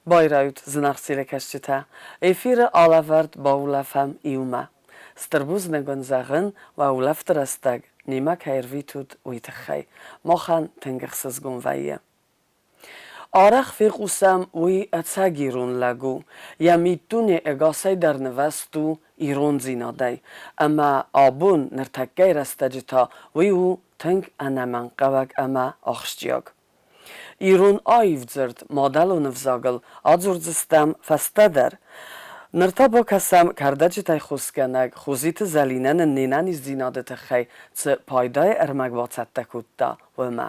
Байрайут, зынаргъ телекӕсджытӕ! Эфиры алӕвӕрд баулӕфӕм иумӕ. Стыр бузныг уын зӕгъын, уӕ улӕфты рӕстӕг немӕ кӕй ӕрвитут, уый тыххӕй. Махӕн тынг ӕхсызгон вӕййы. Арӕх фехъусӕм, уый ӕцӕг ирон лӕг у. Йӕ миддуне ӕгасӕй дӕр нывӕзт у ирондзинадӕй. Ӕмӕ абон, ныртӕккӕйы рӕстӕджы та уый у тынг ӕнӕмӕнгхъӕуӕг ӕмӕ ахсджиаг. Ирон аив дзырд мадӕлон ӕвзагыл адзурдзыстӕм фӕстӕдӕр. Ныр та бакӕсӕм кӕрдӕджытӕй хосгӕнӕг Хозиты Зӕлинӕ нын не нӕниздзинады тыххӕй цы пайдайы ӕрмӕг бацӕттӕ кодта, уымӕ.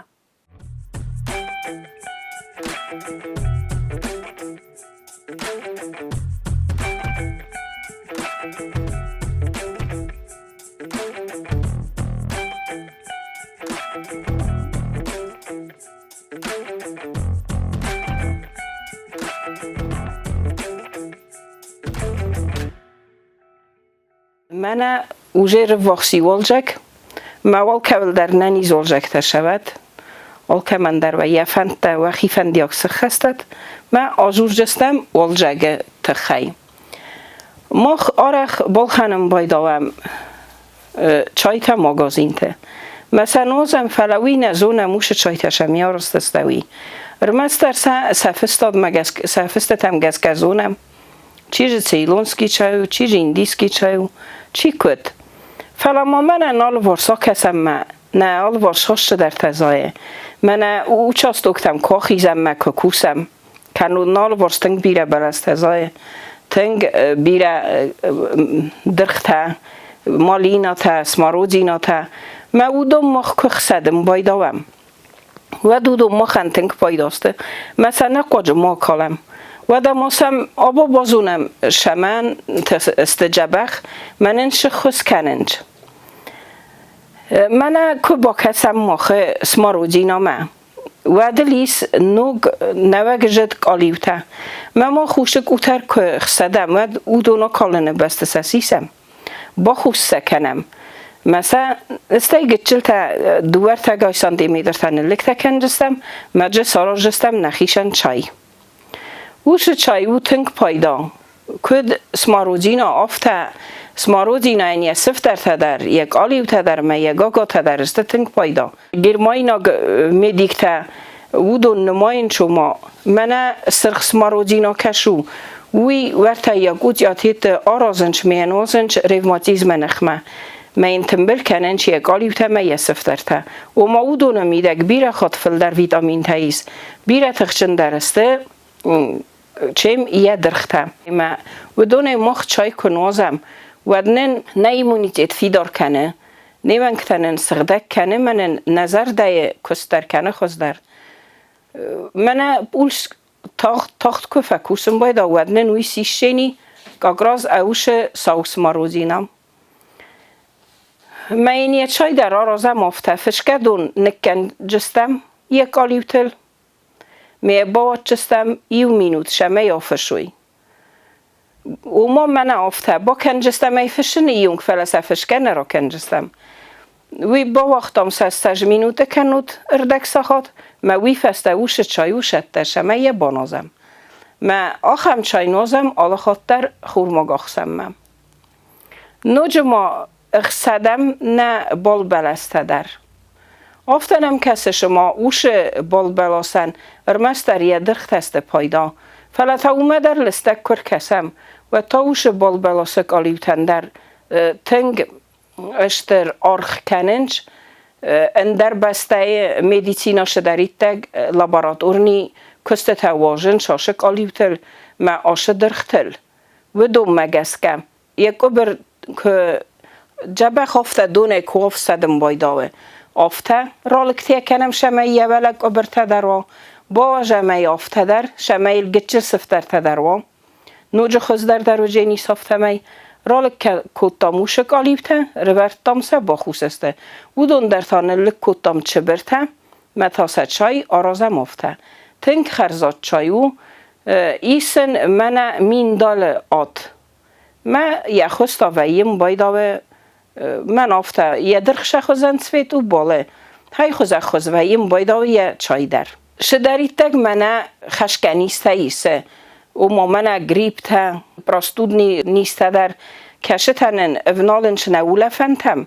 Мӕнӕ уже рыввахси уалдзӕг, ма алкӕуыл дӕр нӕниз уалдзӕгтӕ сӕвӕд, алкӕмӕн дӕр уӕ йӕ фӕндтӕ уӕхи фӕндиаг сыххӕстӕд, мӕ азурдзыстӕм уалдзӕгы тыххӕй. Мах арӕх балхӕнын байдауӕм чайтӕ магазинты. Мӕ сӕ нуазӕм, фӕлӕ уый нӕ зонӕм, уыцы чайтӕ сӕм не арӕзтысты, уый. Ӕрмӕстдӕр сӕ сӕ фыстадмӕ гӕсгӕ, сӕ фыстытӕм гӕсгӕ зонӕм, чи же цейлонский чай у, чи же индийский чай у, чи куыд. Фӕлӕ ма мӕнӕн алыварс акӕсӕм мӕ нӕ алыварс хӕсджыдӕртӕ зайы. Мӕнӕ участоктӕм куы ахизӕм мӕ куы кусӕм, кӕннод нӕ алыварс тынг бирӕ бӕлӕстӕ зайы, тынг бирӕ дыргътӕ, малинатӕ, смородинатӕ. Мӕ уыдон мах куы хсӕдын байдауӕм, уӕд уыдон махӕн тынг пайда сты. Мӕ сӕ нӕ хъуаджы ма калӕм. Уӕдӕ ма сӕм або базонӕм сӕмӕн сты дзӕбӕх, мӕнӕн сыххуыс кӕнынц. Мӕнӕ куы бакӕсӕм махы смородинамӕ, уӕд ыл ис ног нӕуӕг зыд къалиутӕ. Мӕ ма хъусы къутӕр куы хсӕдӕм, уӕд уыдон акалыны бӕсты сӕ сисӕм. бахус сӕ кӕнӕм. Мӕ сӕ стӕй гыццылтӕ дыууӕртӕгай сантиметртӕ ныллӕгтӕ кӕндзыстӕм, мӕ дзы сараздзыстӕм нӕхицӕн чай. Уыцы чай у тынг пайда. Куыд смородина, афтӕ смородинайӕн йӕ сыфтӕртӕ дӕр, йӕ къалиутӕ дӕр ӕмӕ йӕ гагатӕ дӕр сты тынг пайда. Гермайнаг медиктӕ уыдон нымайынц, ома мӕнӕ сырх смородина кӕс у, уый уӕртӕ йӕ къутъиатеты аразынц мӕ нуазынц ревматизмы ныхмӕ, мӕ йын тымбыл кӕнынц йӕ къалиутӕ мӕ йӕ сыфтӕртӕ. Ома уыдоны мидӕг бирӕ хатт фылдӕр витаминтӕ ис, бирӕ тыхджындӕр сты, чем йӕ дыргътӕ. Ӕмӕ уыдонӕй мах чай куы нуазӕм, уӕд нын нӕ иммунитет фидар кӕны, не уӕнгтӕ нын сыгъдӕг кӕны ӕмӕ нын нӕ зӕрдӕйы куыст дӕр кӕны хуыздӕр. Мӕнӕ пульс тагъд-тагъд куы фӕкусын байда, уӕд нын уый сиссени как раз ӕусы сау смородина. Мӕ йын йӕ чай дӕр аразӕм афтӕ, фысгӕ дон ныккӕнджыстӕм йӕ къалиутыл, Ме бауадздзыстӕм иу минут, цӕмӕй афыссой. Уымӕ мӕнӕ афтӕ бакӕндзыстӕм ӕй фыссыны иунг, фӕлӕ сӕ фысгӕ нӕ ракӕндзыстӕм. Уый бауагътам сӕ 20 минуты кӕннод ӕрдӕг сахат, мӕ уый фӕстӕ усы чай усӕттӕ, цӕмӕй йӕ баназӕм. Мӕ ахӕм чай нуазӕм алы хатт дӕр хурмаг ӕхсӕнмӕ. Ноджы ма ӕхсӕдӕм нӕ балбӕлӕстӕ дӕр. Афтӕ нӕм кӕсы, цыма усы балбӕласӕн ӕрмӕстдӕр йӕ дыргътӕ сты пайда, фӕлӕ та уымӕ дӕр лыстӕг куы ркӕсӕм, уӕд та усы балбӕласы къалиутӕн дӕр тынг стыр аргъ кӕнынц. Ӕндӕр бӕстӕйы медицина цыдӕриддӕр лабораторный куыстытӕ уадзынц ацы къалиутыл мӕ ацы дыргътыл, уыдонмӕ гӕсгӕ йӕ къуыбыр куы дзӕбӕх афтӕ донӕй куы ӕфсӕдын байдауы, афтӕ ралыгтӕ кӕнӕм, цӕмӕй йӕ уӕлӕ къуыбыртӕ дӕр уа, бауазӕм ӕй афтӕ дӕр, цӕмӕй йыл гыццыл сыфтӕртӕ дӕр уа. Ноджы хуыздӕр дӕр уыдзӕнис афтӕмӕй. Ралыг кодтам усы къалиутӕ, рывӕрдтам сӕ, бахус сты. Уыдон дӕр та ныллыг кодтам чыбыртӕ, мӕ та сӕ чай аразӕм афтӕ. Тынг хӕрзад чай у, ис ын мӕнӕ миндалы ад. Мӕ йӕ хуыз та вӕййы байдауы мӕн афтӕ йӕ дыргъ сӕ хуызӕн цвет у болы. Хай хуызӕг хуыз вӕййы байдауы йӕ чай дӕр. Цыдӕриддӕр мӕнӕ хӕсгӕ низтӕ исы. Ома мӕнӕ грипптӕ, простудный низтӕ дӕр, кӕцытӕ нын ӕвналынц нӕ улӕфӕнтӕм,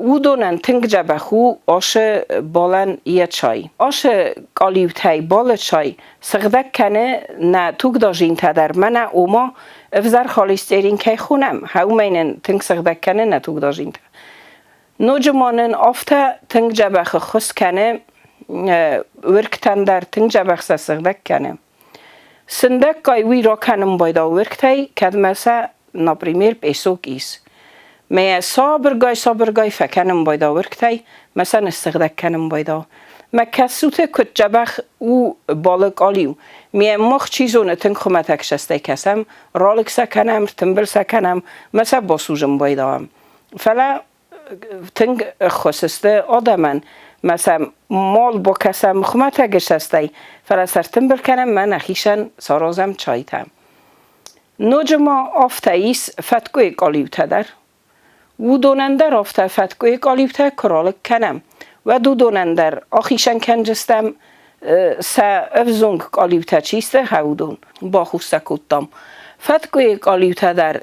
уыдонӕн тынг дзӕбӕх у ацы балӕн йӕ чай. Ацы къалиутӕй балы чай сыгъдӕг кӕны нӕ тугдадзинтӕ дӕр, мӕнӕ ома ӕвзӕр холестерин кӕй хонӕм, уымӕй нын тынг сыгъдӕг кӕны нӕ тугдадзинтӕ. Ноджы ма нын афтӕ тынг дзӕбӕх ӕххуыс кӕны уыргтӕн дӕр, тынг дзӕбӕх сӕ сыгъдӕг кӕны. Сындӕггай уый ракӕнын байдау уыргтӕй, кӕдмӕ сӕ, например, песок ис. Мӕ сабыргай-сабыргай фӕкӕнын байдау уыргтӕй, мӕ сӕ ныссыгъдӕг кӕнын байдау. Мӕ кӕсуты куыд дзӕбӕх у балы къалиу. Ме мах чи зоны тынг хуымӕтӕг цӕстӕй кӕсӕм, ралыг сӕ кӕнӕм, ртымбыл сӕ кӕнӕм, мӕ сӕ басудзын байдауӕм. Фӕлӕ тынг ӕххуыс сты адӕмӕн. Мӕ сӕм мал бакӕсӕм хуымӕтӕджы цӕстӕй, фӕлӕ сӕ ӕртымбыл кӕнӕм мӕ нӕхицӕн саразӕм чайтӕ. Ноджы ма афтӕ ис фӕткъуыйы къалиутӕ дӕр. Уыдонӕн дӕр афтӕ фӕткъуыйы къалиутӕ куы ралыг кӕнӕм, уӕд уыдонӕн дӕр ахицӕн кӕндзыстӕм сӕ ӕвзонг къалиутӕ чи сты, уыдон. Бахус сӕ кодтам. Фӕткъуыйы къалиутӕ дӕр,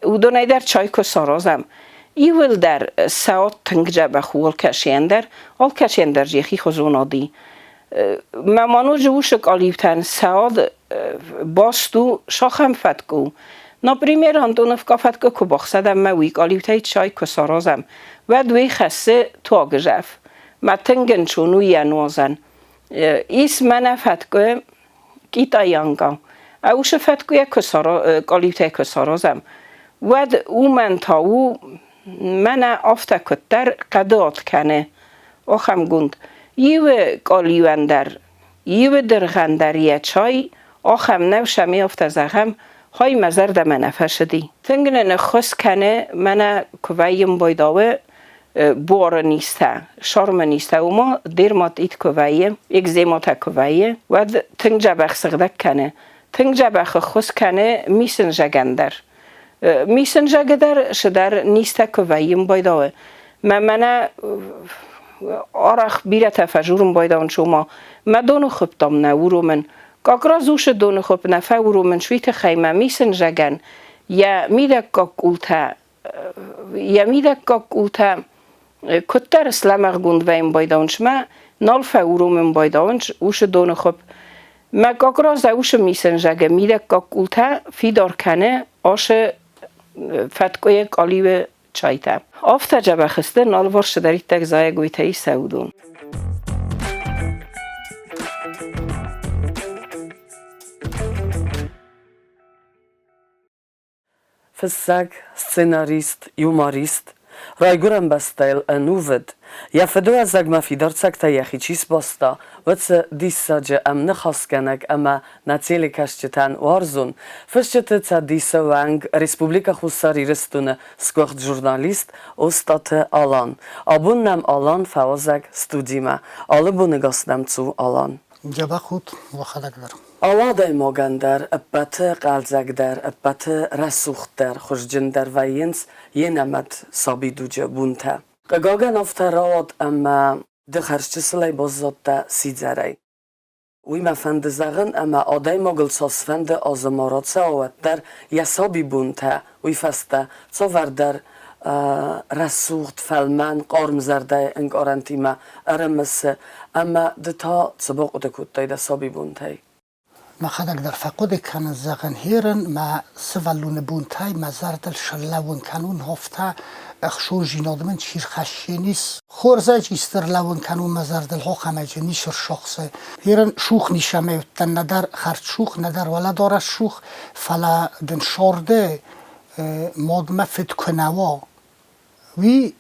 уыдонӕй дӕр чай куы саразӕм, иуылдӕр сӕ тынг дзӕбӕх у алкӕцыйӕн дӕр, алкӕцыйӕн дӕр йӕхи хуызон ад и. Мӕ ма ноджы уыцы къалиутӕн сӕ ад баст у сахӕм фӕткъуы у. Например, Антоновка фӕткъуы куы бахсӕдӕм мӕ уый къалиутӕй чай куы саразӕм, уӕд уый хӕссы туагзӕф. Мӕ тынг ӕнцон у йӕ нуазӕн. Ис мӕнӕ фӕткъуы китайанка. Уыцы фӕткъуыйӕ куы къалиутӕй куы саразӕм, уӕд уымӕн та у мӕнӕ афтӕ куыддӕр хъӕды ад кӕны, ахӕмгонд. Иуы къалиуӕн дӕр, иуы дыргъӕн дӕр йӕ чай ахӕм нӕу, сӕми афтӕ зӕгъӕм, хай мӕ зӕрдӕмӕ нӕ фӕцыди. Тынг нын ӕххуыс кӕны, мӕнӕ куы вӕййӕм Байдауы, буары низтӕ, сармы низтӕ, уымӕ дерматит куы вӕййы, экзематӕ куы вӕййы, уӕд тынг дзӕбӕх сыгъдӕг кӕны. Тынг дзӕбӕх ӕххуыс кӕны мисынзӕгӕн дӕр. Мисынзӕгы дӕр цыдӕр низтӕ куы вӕййын байдауы. Мӕ мӕнӕ арӕх бирӕтӕ фӕжурын байдауынц, ома мӕ доны хуыпп дам нӕ уромын. Как раз усы доны хуыпп нӕ фӕуромынц, уый тыххӕй мӕ мисынзӕгӕн йӕ мидӕггаг къултӕ йӕ мидӕггаг къултӕ куыддӕр слӕмӕгъгонд вӕййын байдауынц мӕ нал фӕуромын байдауынц усы доны хуыпп. Мӕ как раз усы мисӕнзӕгы мидӕггаг къултӕ фидар кӕны ацы фӕткъуыйы къалиуы чайтӕ. Афтӕ дзӕбӕх сты, налварс цыдӕриддӕр зайӕгойтӕ ис сӕ уыдон. Фыссӕг, сценарист, юморист, райгуырӕн бӕстӕйыл ӕнувыд, йӕ фыдыуӕзӕгмӕ фидар цӕгтӕ йӕхи чи сбаста, уыцы диссаджы ӕмныхасгӕнӕг ӕмӕ нӕ телекӕсджытӕн уарзон, Фысджыты Цӕдисы уӕнг, Республикӕ Хуссар Ирыстоны сгуыхт журналист Остъаты Алан. Абон нӕм Алан фӕуазӕг студимӕ. Алы боны гас нӕм цу, Алан. Дзӕбӕх ут уӕхӕдӕг дӕр. Алы адӕймагӕн дӕр ӕппӕты хъӕлдзӕгдӕр, ӕппӕты рӕсугъддӕр, хуызджындӕр вӕййынц йе нӕмӕт сабидуджы бонтӕ. Хъыгагӕн, афтӕ рауад, ӕмӕ ды хӕрзчысылӕй баззадтӕ сидзӕрӕй. Уый мӕ фӕнды зӕгъын, ӕмӕ адӕймагыл цасфӕнды азы ма рацӕуа, уӕддӕр йӕ сабибонтӕ уый фӕстӕ цавӕрдӕр рӕсугъд, фӕлмӕн, хъарм зӕрдӕйы ӕнкъарӕнтимӕ ӕрымысы ӕмӕ ды та цы бахъуыды кодтай дӕ сабибонтӕй? Мӕхӕдӕг дӕр фӕхъуыды кӕнын, зӕгъын, херын мӕ сывӕллоны бонтӕй мӕ зӕрдыл сӕрлӕууын кӕнун хофтӕ ӕхсонзинад мын чи рхӕссен ис. Хорзӕй исты рлӕууын кӕнун мӕ зӕрдыл хохӕмӕджы ницы рсохсы. Херын сух нисӕмӕй уыдтӕн нӕдӕр хӕрдсух, нӕдӕр уӕлӕдарӕс сух, фӕлӕ дын сорды мадмӕ фыд куы нӕ уа, уый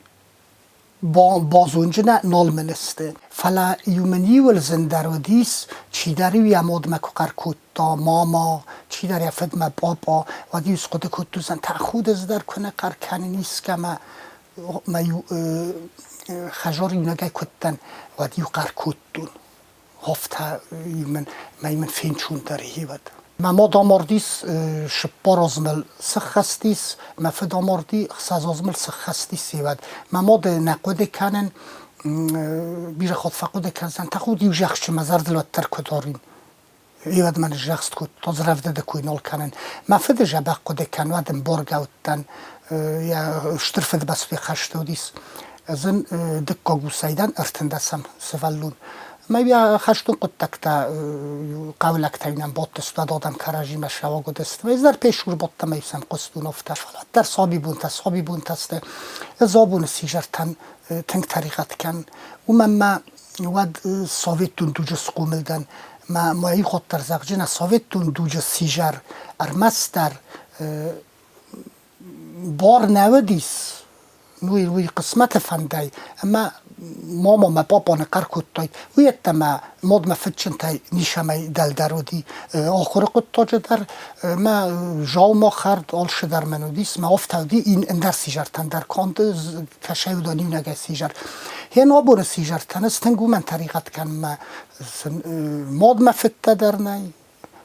базонджынӕ нал мын сты. Фӕлӕ-иу мын иуыл зындӕр уыдис, чидӕр-иу йӕ мадмӕ куы хъӕр кодта «мама», чидӕр йӕ фыдмӕ «папа», уӕд-иу схъуыды кодтон, тӕхуды ӕз дӕр куы нӕ хъӕр кӕнин искӕмӕ, мӕ-иу хӕзар иунӕгӕй куыдтӕн, уӕд-иу хъӕр кодтон. Афтӕ-иу мын, мӕ мын фенцондӕр и уӕд. Мӕ мад амардис, цыппар азы мыл сыххӕстис, мӕ фыд амарди, 6 азы мыл сыххӕстис уӕд. Мӕ мады нӕ хъуыды кӕнын, бирӕ хатт фӕхъуыды кӕндзӕн, тӕхуд иу зӕхджы мӕ зӕрдыл уӕддӕр куы дарин. Уӕд мӕ ныззӕхст кодта, ӕз рӕвдыды кой нал кӕнын. Мӕ фыды дзӕбӕх хъуыды кӕн, уӕд ын боргӕ уыдтӕн, йӕ стыр фыдыбӕсты хӕсты уыдис. Ӕз ын дыккаг усӕй дӕн ӕртындӕсӕм сывӕллон. Ӕмӕ йӕ хӕстон хъуыддӕгтӕ хъӕулӕгтӕй нӕм бадтысты, уӕд адӕм кӕрӕдзимӕ сӕуӕг уыдысты. Ӕз дӕр пешур бадтӕн ӕмӕ сӕм хъуыстон афтӕ, фӕлӕ дӕр сабибонтӕ сабибонтӕ сты. Ӕз абоны сизӕртӕн тынг тӕригъӕд кӕнын. Уымӕн мӕ уӕд советон дуджы схъомыл дӕн. Мӕ мӕ ихуӕддӕр зӕгъджынӕ советон дуджы сизӕр ӕрмӕстдӕр бар нӕ уыдис, уый, уый хъысмӕты фӕндӕй, ӕмӕ мама мӕ папа ныхъхъӕр кодтой, уый ӕддӕмӕ мадмӕ фыдджынтӕй ницӕмӕй дӕлдӕр уыди ахуыры хъуыддаджы дӕр, мӕ заума хӕрд алцыдӕр мӕн уыдис, мӕ афтӕ уыди ӕндӕр сизӕртӕн дӕр канд кӕсӕй уыдон иунӕгӕй сизӕр. Хен абоны сизӕртӕн ӕз тынг уымӕн тӕригъӕд кӕнын, мӕ сын мадмӕ фыдтӕ дӕр нӕй,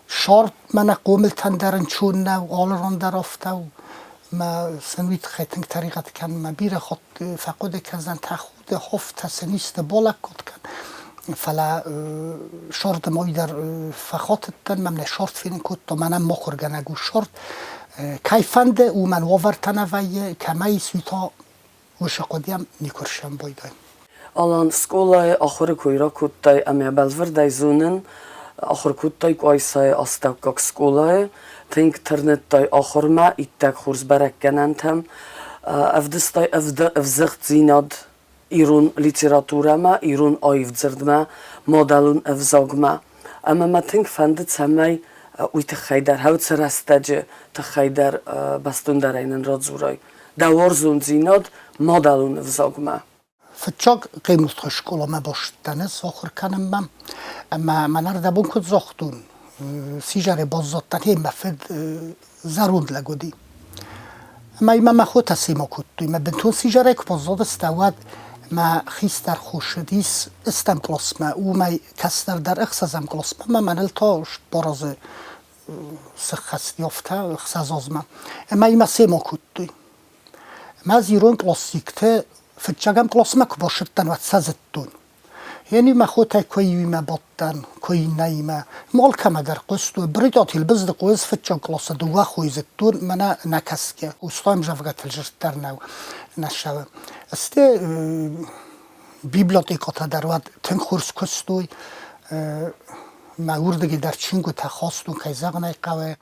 Сорт мӕнӕ хъомылтӕн дӕр ӕнцон нӕу, алы ран дӕр афтӕ у. Мӕ сын уый тыххӕй тынг тӕригъӕд кӕнын. Мӕ бирӕ хатт фӕхъуыды кӕндзӕн, тӕхуды, хофтӕ сын исты балӕггад кӕн. Фӕлӕ сорты мой дӕр фӕхатыдтӕн, мӕм нӕ сорт фенын кодта, мӕнӕн мыхуыргӕнӕг у сорт. Кӕй фӕнды, уымӕн уавӕртӕ нӕ вӕййы, кӕмӕ ис, уый та уыцы хъуыдыйӕн никуы сӕмбӕлдӕн. Алан, скъолайы ахуыры кой ракодтай ӕмӕ бӕлвырдӕй зонын, ахуыр кодтай Къуайсайы астӕуккаг скъолайы, тынг тырныдтай ахуырмӕ, иттӕг хорз бӕрӕггӕнӕнтӕм, ӕвдыстай ӕвзыгъддзинад ирон литературӕмӕ, ирон аив дзырдмӕ, мадӕлон ӕвзагмӕ. Ӕмӕ мӕ тынг фӕнды, цӕмӕй уый тыххӕй дӕр, хӕуцы рӕстӕджы тыххӕй дӕр бӕстондӕрӕй нын радзурай. Дӕ уарзондзинад мадӕлон ӕвзагмӕ. Фыццаг хъемултгъы скъоламӕ бацыдтӕн ӕз ахуыр кӕнынмӕ ӕмӕ мӕн ӕрдӕбон куыд загътон, сизӕрӕй баззадтӕн, хе мӕ фыд зӕронд лӕг уыди. Ӕмӕ мӕ мӕ хотӕ семӕ кодтой. Мӕ бынтон сизӕрӕй куы баззадысты, уӕд мӕ хистӕр хо ссыдис ӕстӕм къласмӕ, уымӕй кӕстӕр дӕр ӕхсӕзӕм къласмӕ ӕмӕ мӕныл та сбаразы сыххӕст афтӕ ӕхсӕз азмӕ. Ӕмӕ имӕ семӕ кодтой. Ӕмӕ ӕз ирон кълассикты фыццӕгӕм къласмӕ куы бацыдтӕн, уӕд сӕ зыдтон. Йе мӕ хотӕй куы иуимӕ бадтӕн, куы иннӕимӕ. Ма алкӕмӕ дӕр хъуыстой. Брытъаты Елбыздыхъо ӕз фыццаг къласы дыууӕ хойы зыдтон, мӕнӕ нӕ кӕсгӕ. Устой ӕмдзӕвгӕтыл зырд дӕр нӕу, нӕ ссӕуы. Стӕй библиотекӕтӕ дӕр уӕд тынг хорз куыстой. Мӕ уырдыгӕй дӕр чингуытӕ хастон, кӕй зӕгъын ӕй хъӕуы.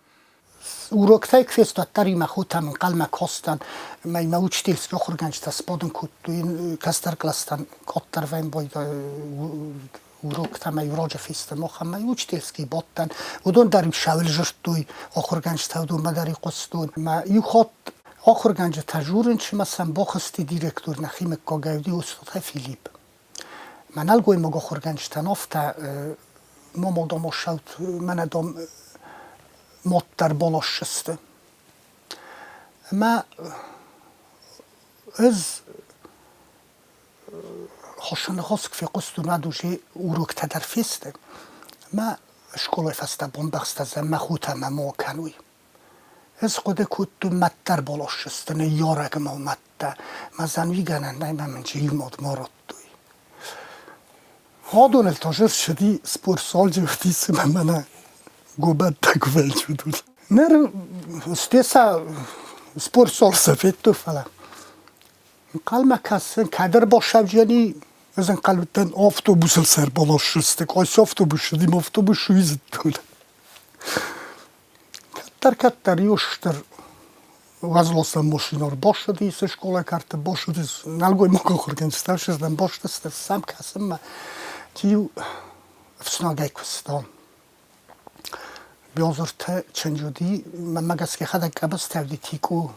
Уроктӕй куы фестаддӕр мӕ хотӕм ӕнхъӕлмӕ кастӕн, мӕ мӕ учительский ахуыргӕнджытӕ сбадын кодтой кӕстӕр кълӕстӕн къаддӕр уроктӕ мӕ уроджы фестӕм, ахӕм мӕ учительский бадтӕн. Уыдон дӕр сӕуыл дзырдтой, ахуыргӕнджытӕ уыдонмӕ дӕр хъуыстон. Мӕ иу хатт ахуыргӕнджытӕ журын мӕ сӕм бахызти директор нӕхи мыггагӕй уыди Осоты Филипп. Мӕ нӕлгоймаг ахуыргӕнджытӕн афтӕ мамодомосаут мӕнӕ дам моддӕр балассысты. Ӕмӕ ӕз хосыныхос куы фехъуыстон, уӕд уже уроктӕ дӕр фесты. Ӕмӕ скъолайы фӕстӕ бамбӕхстӕ мӕ хотӕ мӕ мо кӕной. Ӕз хъуыды кодтон маддӕр балассысты, ныййарӕг мыл мадтӕ, мӕ зӕнуигӕнӕн нӕй мӕ мын иу мад ма радтой. Адоныл та ссыди спортзалджы уыдис ӕмӕ мӕнӕ гобӕттӕ куы фӕлчуыд. Ныр стеса спортзал сӕ федтой, фӕлӕ ӕнхъӕлмӕ кӕсын, кӕд ӕрбасӕвджӕни, ӕз ӕнхъӕл уыдтӕн автобусыл сӕ ӕрбалассысты, кӕцы автобус ссыди, ме автобус уый зыдтон. Кӕддӕр-кӕддӕр иу стыр уӕзласӕн машинӕ ӕрбацыдис скъолайы кӕрты, бацыдис нӕлгоймаг ахуыргӕнджытӕ сырдӕм бацыдысты сӕм кӕсынмӕ. Иу ӕфснагӕй куыста. Биозырты чындз уыди, мӕнмӕ гӕсгӕ йӕхӕдӕг къабӕзтӕ уыди Тикъо.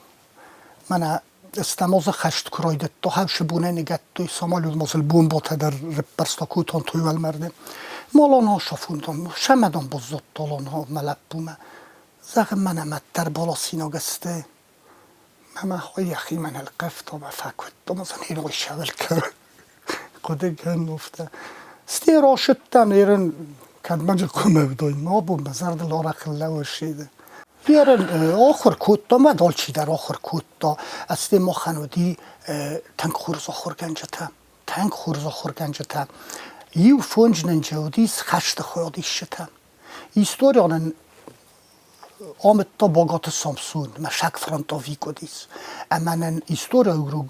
Мӕнӕ Стамозы хӕст куы райдыдта, хӕвсы бонӕй ныгӕдтой, самолет сыл бомбӕтӕ дӕр рыппӕрста кутонтой уӕлмӕрды. Молона сафундон, сӕмӕдон баззадтолон мӕ лӕппумӕ. Зӕгъын, мӕнӕ маддӕр баласинаг сты. Мӕ хой йӕхимӕ нылхъывта мӕ фӕкуыдта, мӕ сын ирой сӕвӕлкӕ. Хъуыды кӕн, афтӕ. Стӕй рашыдтӕн ерын кӕдмӕ куы мӕ абон мӕ зӕрдыл арӕх лӕууы ссиды. Ерын ахуыр кодта, мӕ алчидӕр ахуыр кодта. Ӕз махӕн уыди тынг хорз ахуыргӕнджытӕ. Тынг хорз ахуыргӕнджытӕ. Иу фонджынӕнджы уыдис хӕсты хайадисджытӕ. Историон ын амыдта Багаты Самсон, мӕ саг-фронтовик уыдис. Ӕмӕ нын историйы урок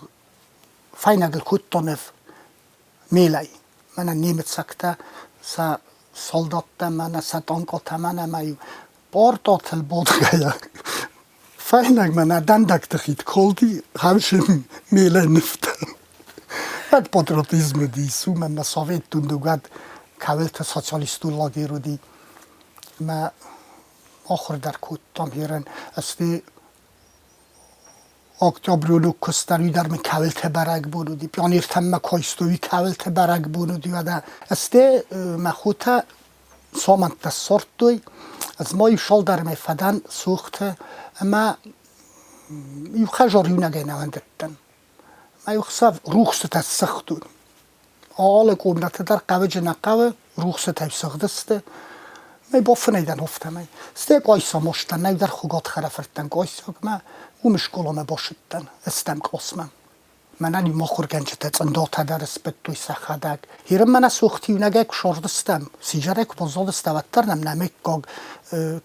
фӕйнӕгыл кодта ныв мелӕй. Мӕнӕ немыцӕгтӕ сӕ солдаттӕ, мӕнӕ сӕ танкъотӕ, мӕнӕ ма-иу пъартъатыл бадгӕйӕ фӕйнӕгмӕ нӕ дӕндӕгты хид калди хӕмсы мелӕй нывтӕ. Уӕд патриотизм уыдис, уымӕн мӕ советтон дуг уӕд кӕуылты социалистон лагер уыди. Мӕ ахуыр дӕр кодтам ерын. Ӕсти октябры куыст дӕр уый дӕр мын кӕуылты бӕрӕгбон уыди. Пионертӕм мӕ куыстой, уый кӕуылты бӕрӕгбон уыди. Уӕдӕ ӕсте мӕ хотӕ цомӕнттӕ ссардтой. Ӕз ма иу сӕлдармӕ фӕдӕн сухты ӕмӕ иу хӕзар иунӕгӕй нӕ уӕндыдтӕн. Мӕ иу хсӕв рухсытӕ ссыгътон. Алы къомнӕты дӕр хъӕуыджы нӕ хъӕуы, рухсытӕ сыгъдысты. Мӕ бафынӕй дӕн афтӕмӕй. Стӕй къуайсамӕ сдӕн, нӕ дӕр Хуыгаты хӕрӕфырттӕн къуайсагмӕ, уым скъоламӕ бацыдтӕн, ӕстӕм къласмӕ. Мӕнӕн иу ахуыргӕнджытӕ цъындатӕ дӕр сбыдтой сӕхӕдӕг. Ирын мӕнӕ сухт иунӕгӕй куы сардыстӕм, сидзӕрӕй куы баззадыстӕм, уӕддӕр нӕм нӕ мыггаг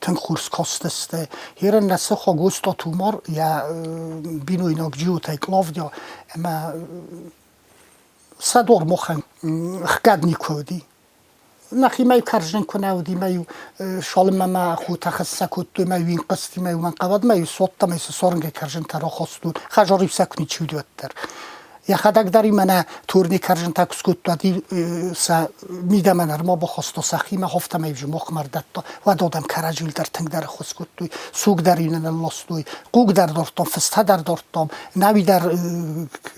тынг хорз кастысты. Ирын нӕ сыхаг Остъаты Умар йӕ бинойнаг Джиотӕй Клавдия ӕмӕ сӕ дуар махӕн хгӕд никуы уыди. Нӕхимӕ кӕрзын куы нӕ уыди, мӕ-иу цалынмӕ мӕ хотӕ хӕсса кодтой, мӕ-иу инхъызти, мӕ-иу мӕн хъавӕд, мӕ-иу суадта, мӕ-иу сӕ сорынгӕй кӕрзынтӕ рахастон. Хӕзар-иу сӕ куы ничи уыди, уӕддӕр. Йӕхӕдӕг дӕр-иу мӕнӕ турни кӕрзынтӕ куы скодта, сӕ мидӕмӕ нырма бахаста сӕхимӕ, афтӕмӕй зымӕгмӕ ӕрдӕдта. Уӕд адӕм кӕрӕдзийыл дӕр тынгдӕр ӕххуыс кодтой. Суг дӕр-иу нын ӕрластой, хъуг дӕр дардтам, фыстӕ дӕр дардтам, науи дӕр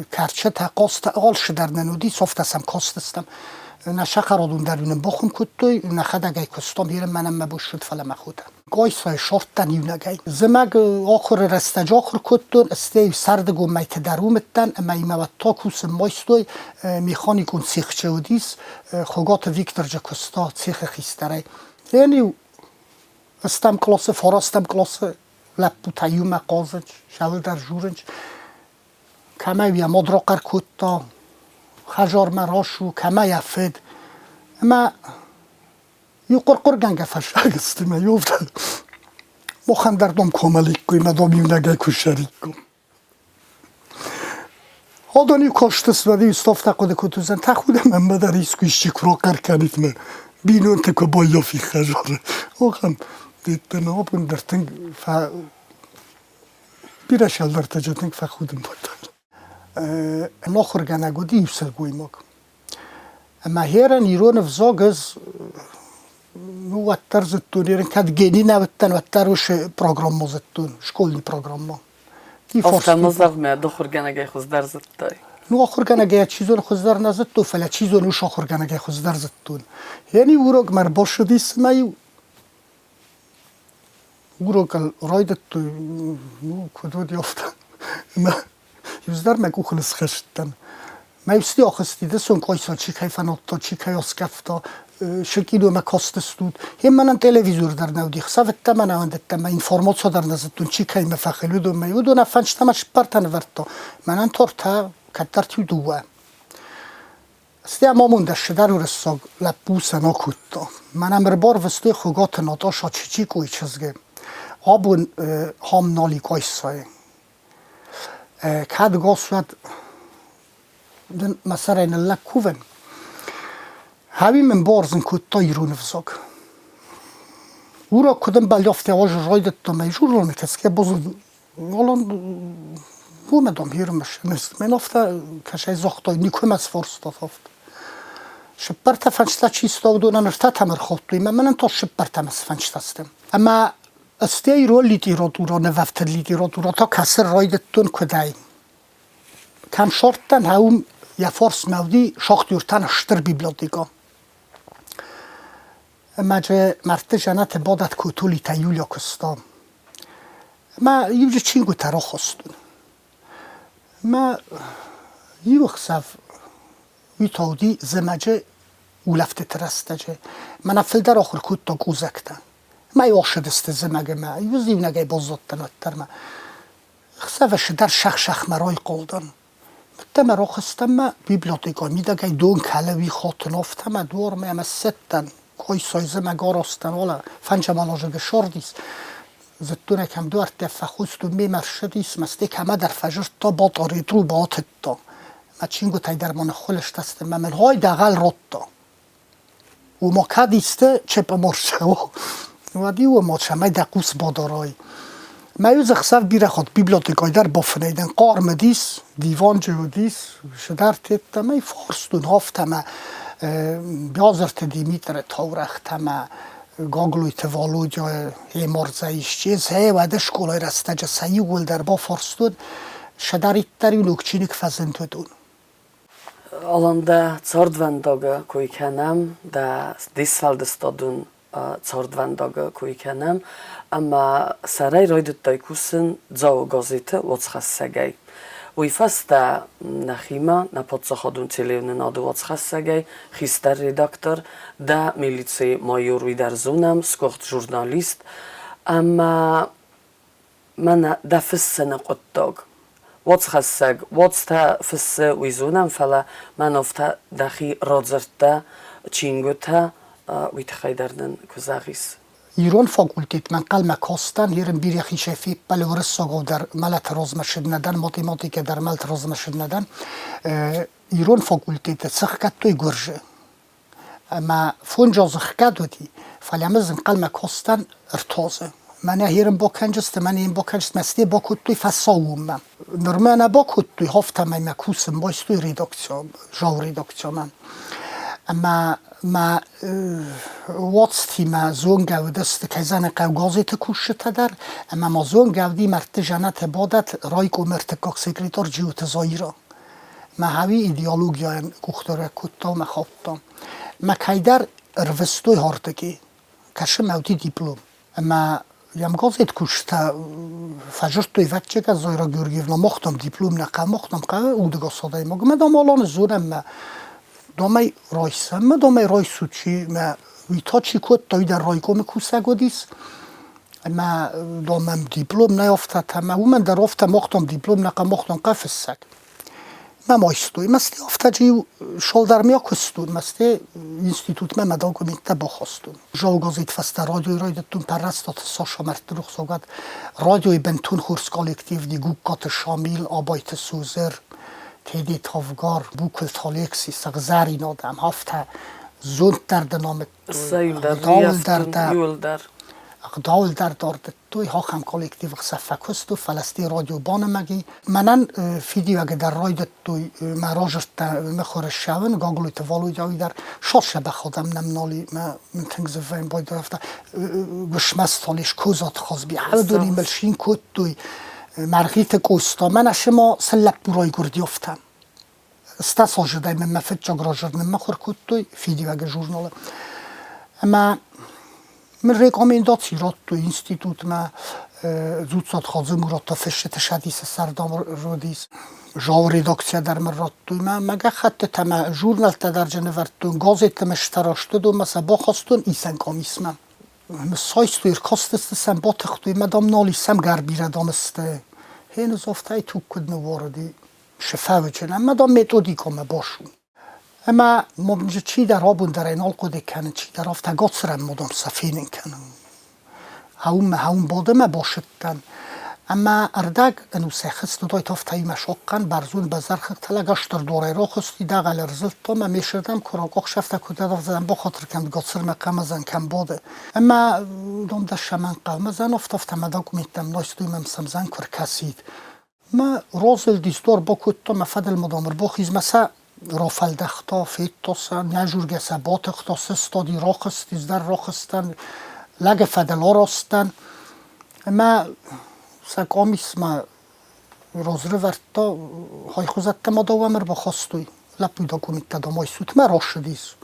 кӕрчытӕ, хъазтӕ, алцы дӕр нын уыди, софтӕ сӕм кастыстӕм. Нӕ сахарадон дӕр нын бахуым кодтой, нӕхӕдӕг ӕй куыстам, бирӕ мӕнӕн мӕ бон ссыд, фӕлӕ мӕ хотӕ. Къойсайы сорттӕн иунӕгӕй. Зымӕг ахуыры рӕстӕджы ахуыр кодтон, стӕй сӕрдыгон мӕйты дӕр уым уыдтӕн ӕмӕ имӕ уӕд та кусын байстой. Механикон цехчы уыдис, Хуыгаты Викторджы куыста цехы хистӕрӕй. Ӕниу ӕстӕм къласы, фарастӕм къласы лӕппутӕ иумӕ хъазынц, сӕуылдӕр журынц. Кӕмӕй йӕ мад рахъӕр кодта, хӕдзармӕ рацу, кӕмӕ йӕ фыд. Ӕмӕ иу хъуыр-хъуыргӕнгӕ фӕстаг сты мӕ иуфтӕ. Махӕн дӕр дом комаликкой, мӕ дом иунӕгӕй куы ссариккой. Адон-иу кастысты, уӕд-иу афтӕ хъуыды кодтой, тӕхуды мӕнмӕ дӕр искуы исчи куы рахъӕр кӕнид мӕ бинонты куы баййафид хӕдзары. Ахӕм деттӕ абон дӕр тынг фӕ бирӕ сӕлдӕртӕджы тынг фӕхудын кодта. Ахуыргӕнӕг уыди иу сылгоймаг. Ӕмӕ херӕн ирон ӕвзаг ӕз ну, уӕддӕр зыдтон, ерын кӕд гени нӕ уыдтӕн, уӕддӕр уыцы программӕ зыдтон, школьный программӕ. Афтӕ зӕгъ, дохуыргӕнӕгӕй хуыздӕр зыдтай. Ну, ахуыргӕнӕгӕй чи зоны хуыздӕр нӕ зыдтон, фӕлӕ чи зоны уыцы ахуыргӕнӕгӕй хуыздӕр зыдтон. Йӕ урок мӕ ӕрбацыдис ӕмӕ-иу урокыл райдыдтой, ну, куыд уыди, афтӕ. Ӕмӕ иудзӕдӕр мӕ къухыл схӕцыдтӕн. Мӕ усти ахызти, дысон къойса чи кӕй фӕнадта, чи кӕй аскъӕфта, сыкъиномӕ кастыстут. Йе мӕнӕн телевизор дӕр нӕ уыди, хсӕвӕдтӕ мӕ нӕ уӕндыдтӕн, мӕ информаци дӕр нӕ зыдтон, чи кӕимӕ фӕхыл, уыдонмӕ. Уыдон ӕффӕнстӕ мӕ сыппӕртӕ нывӕрдта. Мӕнӕн тортӕ кӕддӕрты дыууӕ. Стӕй амондӕссыдӕр уырыссаг лӕппу сӕ нӕ кодта. Мӕнӕ мыр барвыстой Хуыгаты Наташа Чичикъойы чызгы. Абон ам нал и Къуайсайы. Кӕд гас уӕд дын мӕ сӕрӕй ныллӕг кувын. Хӕуи мын бардзын кодта ирон ӕвзаг. Урок куыд ӕмбӕлди, афтӕ ӕз райдыдтон ӕй журналмӕ кӕсгӕ базон Олон уымӕ дам ирмӕст. Мен афтӕ кӕсӕй загътой, никуы мӕ сфорста афтӕ. Сыппӕртӕ фӕнчытӕ чи сты, уыдонӕн ӕртӕтӕм ӕрхаудтой, ӕмӕ мӕнӕн та сыппӕртӕм сфӕнчытӕ сты. Ӕмӕ стӕй ирон литературӕ, нывӕфтыд литературӕ та кӕсын райдыдтон куыдӕй. Кӕм сордтӕн, уым йӕ фарсмӕ уыди шахтертӕн стыр библиотекӕ. Ӕмӕ дзы мӕрдты дзӕнӕты бадӕт Котолитӕ Юля куыста. Ӕмӕ иу дзы чингуытӕ рахастон. Ӕмӕ иу ӕхсӕв уый та уыди зымӕджы улӕфтыты рӕстӕджы. Мӕнӕ фылдӕр ахуыр кодта къузӕгтӕ. Ӕмӕ ӕхсыдысты зымӕг ӕмӕ иу дзы иунӕгӕй баззадтӕн уӕддӕр ма. Ӕхсӕвы цыдӕр сӕх-сӕхмӕ райхъал дӕн. Мӕ рохстӕн мӕ библиотекӕ мидӕгӕй дон кӕлы уый хотын афтӕ мӕ дуармӕ ӕмӕ ссыдтӕн. Койсой мӕ гарозтан ола фӕнчамаложы шордис. Зыдтон кӕм дуӕрттӕ фӕхуыстон, мемӕ ссыдис, мӕ стӕй кӕмӕдӕр фӕзырдта, батарейы трубӕ атыдта. Мӕ чингуытӕй дӕр ма ныххуылыстӕсты мӕ мын хай дӕгъӕл радта. Уыма кӕд исты чепӕмарсӕуа, уӕд-иу ӕма цӕмӕй дӕ хъус бадарай. Мӕ-иу дзы хсӕв бирӕ хатт библиотекӕйы дӕр бафынӕй дӕн. Хъарм уыдис, диванджы уыдис, цыдӕр тедтӕ мӕ фарстон афтӕ мӕ Биазырты Димитры таурӕгътӕ мӕ Гаглойты Валодяйы Емардзӕ исчи, сӕ уӕды скъолайы рӕстӕджы сӕ иууылдӕр бафарстон, сӕдӕриддӕр-иу ног чиныг фӕзынд уыдон. Алан, дӕ цардвӕндагы кой кӕнӕм, дӕ де сфӕлдыстадон цардвӕндагы кой кӕнӕм, ӕмӕ сӕрӕй райдыдтай кусын Дзауы газеты уацхӕссӕгӕй. Уый фӕстӕ нӕхимӕ, нӕ паддзахадон телеуынынады уацхӕссӕгӕй, хистӕр редактор, дӕ милицийы майор уый дӕр зонӕм, сгуыхт журналист ӕмӕ мӕнӕ дӕ фыссыны хъуыддаг. Уацхӕссӕг уацтӕ фыссы, уый зонӕм, фӕлӕ мӕн афтӕ дӕхи радзырдтӕ, чингуытӕ, уый тыххӕй дӕр нын куы зӕгъис. Ирон факультетмӕ ӕнхъӕлмӕ кастӕн, ерын бирӕ хицӕй феппӕлы уырыссагау дӕр мӕлӕты размӕ ссыд нӕ дӕн, математикӕ дӕр мӕлӕты размӕ ссыд нӕ дӕн. Ирон факультеты сыхгӕдтой гуырзы. Ӕмӕ фондз азы хгӕд уыди, фӕлӕ мӕ ӕнхъӕлмӕ кастӕн ӕртӕ Мӕнӕ херын бакӕнджысты, мӕнӕ йын бакӕнджысты, мӕ сте бакодтой фӕсаууонмӕ. Нырмӕ нӕ бакодтой, афтӕмӕй мӕ кусын байстой редакцион, жау редакциомӕ. Ӕмӕ мӕ уацтимӕ зонгӕ уыдысты, кӕй зӕгъын хъӕуы, газеты кусджытӕ дӕр, ӕмӕ ма зонгӕ уыди мӕрдты дзӕнӕты бадӕт райкомы ӕртыккаг секретарь Джиоты Заира. Мӕ хауи идеологийӕн къухдариуӕг кодта ӕмӕ хаудта. Мӕ кӕйдӕр ӕрвыстой ардыги, кӕсы мӕ уыди диплом. Ӕмӕ йӕм газет кусджытӕ фӕдзырдтой, ӕвӕццӕгӕн, Зоира Георгиевна, мах дам диплом нӕ хъӕуы, мах дам хъӕуы удӕгас адӕймаг. Ӕмӕ дам Аланы зонӕм мӕ домӕй райсӕм, мӕ домӕй райсут чи, мӕ уый та чи кодта, уый дӕр райкомы кусӕг уыдис. Ӕмӕ домӕм диплом нӕ афтӕтӕ, ӕмӕ уымӕн дӕр афтӕ мах дам диплом нӕ хъӕуы, мах дам хъӕуы фыссӕг. Мӕм айстой. Мӕсти афтӕджы-иу шолдармӕ куыстон, мӕсти институтмӕ мӕ документтӕ бахастон. Жаугазит фӕстӕ радиойы райдыдтон Пӕррӕстаты Саша мӕрдты рухсагад, радиойы бынтон хорз коллектив Гугкаты Шамил, Абайты Созыр, Теде Тавгар, Букуылты Алекси, Сыгъзӕрин адӕм, афтӕ зонддӕр дын амыдтой, ӕгъдауыл дӕр. Ӕгъдауыл дӕр дардтой, ахӕм коллективы хсӕн фӕкуыстой, фӕлӕ сте радио банымӕги. Мӕнӕн фидиуӕгы дӕр райдыдтой мӕ разырдтӕ мыхуыры ссӕуын, Гаглойты Валодя уый дӕр сосӕбӕх адӕм нӕм нал и, мӕ мын тынг зыввӕйын байдайы афтӕ Гуысмӕсталис, Козаты Хазби, уыдонимӕ мыл цин кодтой Мӕргъиты Къоста, мӕнӕ цыма цы лӕппу райгуырди, афтӕ. Стас азыдӕй мын мӕ фыццаг разырд ныммыхуыр кодтой Фидиуӕг-ы журналы. Ӕмӕ мын рекомендаци радтой институтмӕ Дзуццаты Хадзымурат та фысджыты Цӕдисы сӕрдар уыдис. Жау редакцийӕ дӕр мын радтой мӕ, мӕ гӕххӕттытӕ мӕ журнӕлттӕ дӕр джы нывӕрдтон, газеттӕ мӕ сфӕрӕзтон мӕ сӕ бахастон исӕн къамисмӕ. Ныссайстой, ӕркастысты сӕм, батыхтой мӕ, дам, нал исӕм гӕрбирӕ, дам, сты. Гъе афтӕ туг куыд ныууарыди. Сфӕвджын ӕмӕ дам методикӕмӕ басу. Ӕмӕ ма чидӕр абон дӕр ӕй нал хъуыды кӕны, чидӕр афтӕ гацырӕн ма дам сӕ фенын кӕны. Хъӕумӕ хъӕум бадӕмӕ басыдтӕн. Ӕмӕ ӕрдӕг ӕнусӕй хызт уыдаид афтӕ имӕ сохъхъӕн бӕрзонд бӕзӕрхыгтӕ лӕг астыр дорӕй рахызти, дӕгъӕл ӕрзылдта ӕмӕ ме сырдӕм куы ракъахсӕфтӕ куы дӕр бахатыр кӕн, гацырмӕ хъамазан кӕм бады. Ӕмӕ дам дӕ сӕмӕн хъамазан афтӕ афтӕ мӕ документтӕм найстой мӕм сӕмзӕн куы ркӕсид. Мӕ разылдис дор бакодта, мӕ фӕдыл ма дам ӕрбахиз, мӕ сӕ рафӕлдӕхта, федта сӕ, нӕ сӕ батыхта, сыстади, рахызтис дӕр рахызтӕн, лӕги фӕдыл араст дӕн. Ӕмӕ сӕ къамисмӕ разрывӕрдта, хайхузӕттӕ ма дӕуӕм ӕрбахастой. Лӕппуй документтӕ дам айсут мӕ рацыдис.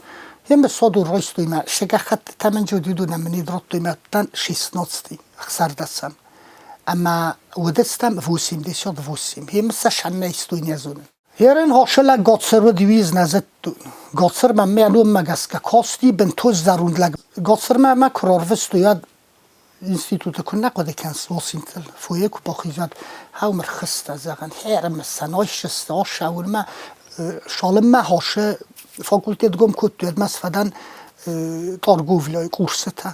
Ӕмӕ садур райстой мӕ се гӕххӕттытӕ мын уыдонӕн мын не радтой мӕ уыдтӕн шестнадцатый, ӕхсӕрдӕсӕм. Ӕмӕ уыдыстӕм 88. Ӕмӕ сӕ сӕннӕйстой не зонын. Ерын хосылӕг Гоцыр уыд уиз нӕ зыдтон. Гоцырмӕ мӕ номмӕ гӕсгӕ кости бынтон зӕронд лӕг. Гоцырмӕ мӕ куы рарвыстой, уӕд институты куы нӕ хъуыды кӕныс осинтыл, фойе куы бахизӕд, хау мырхызтӕ, зӕгъын, хӕрымысӕн, айсысты, асӕуынмӕ, цалынмӕ хосы факультет гом кодтой, уӕдмӕ сфӕдӕн торговляйы курсытӕ.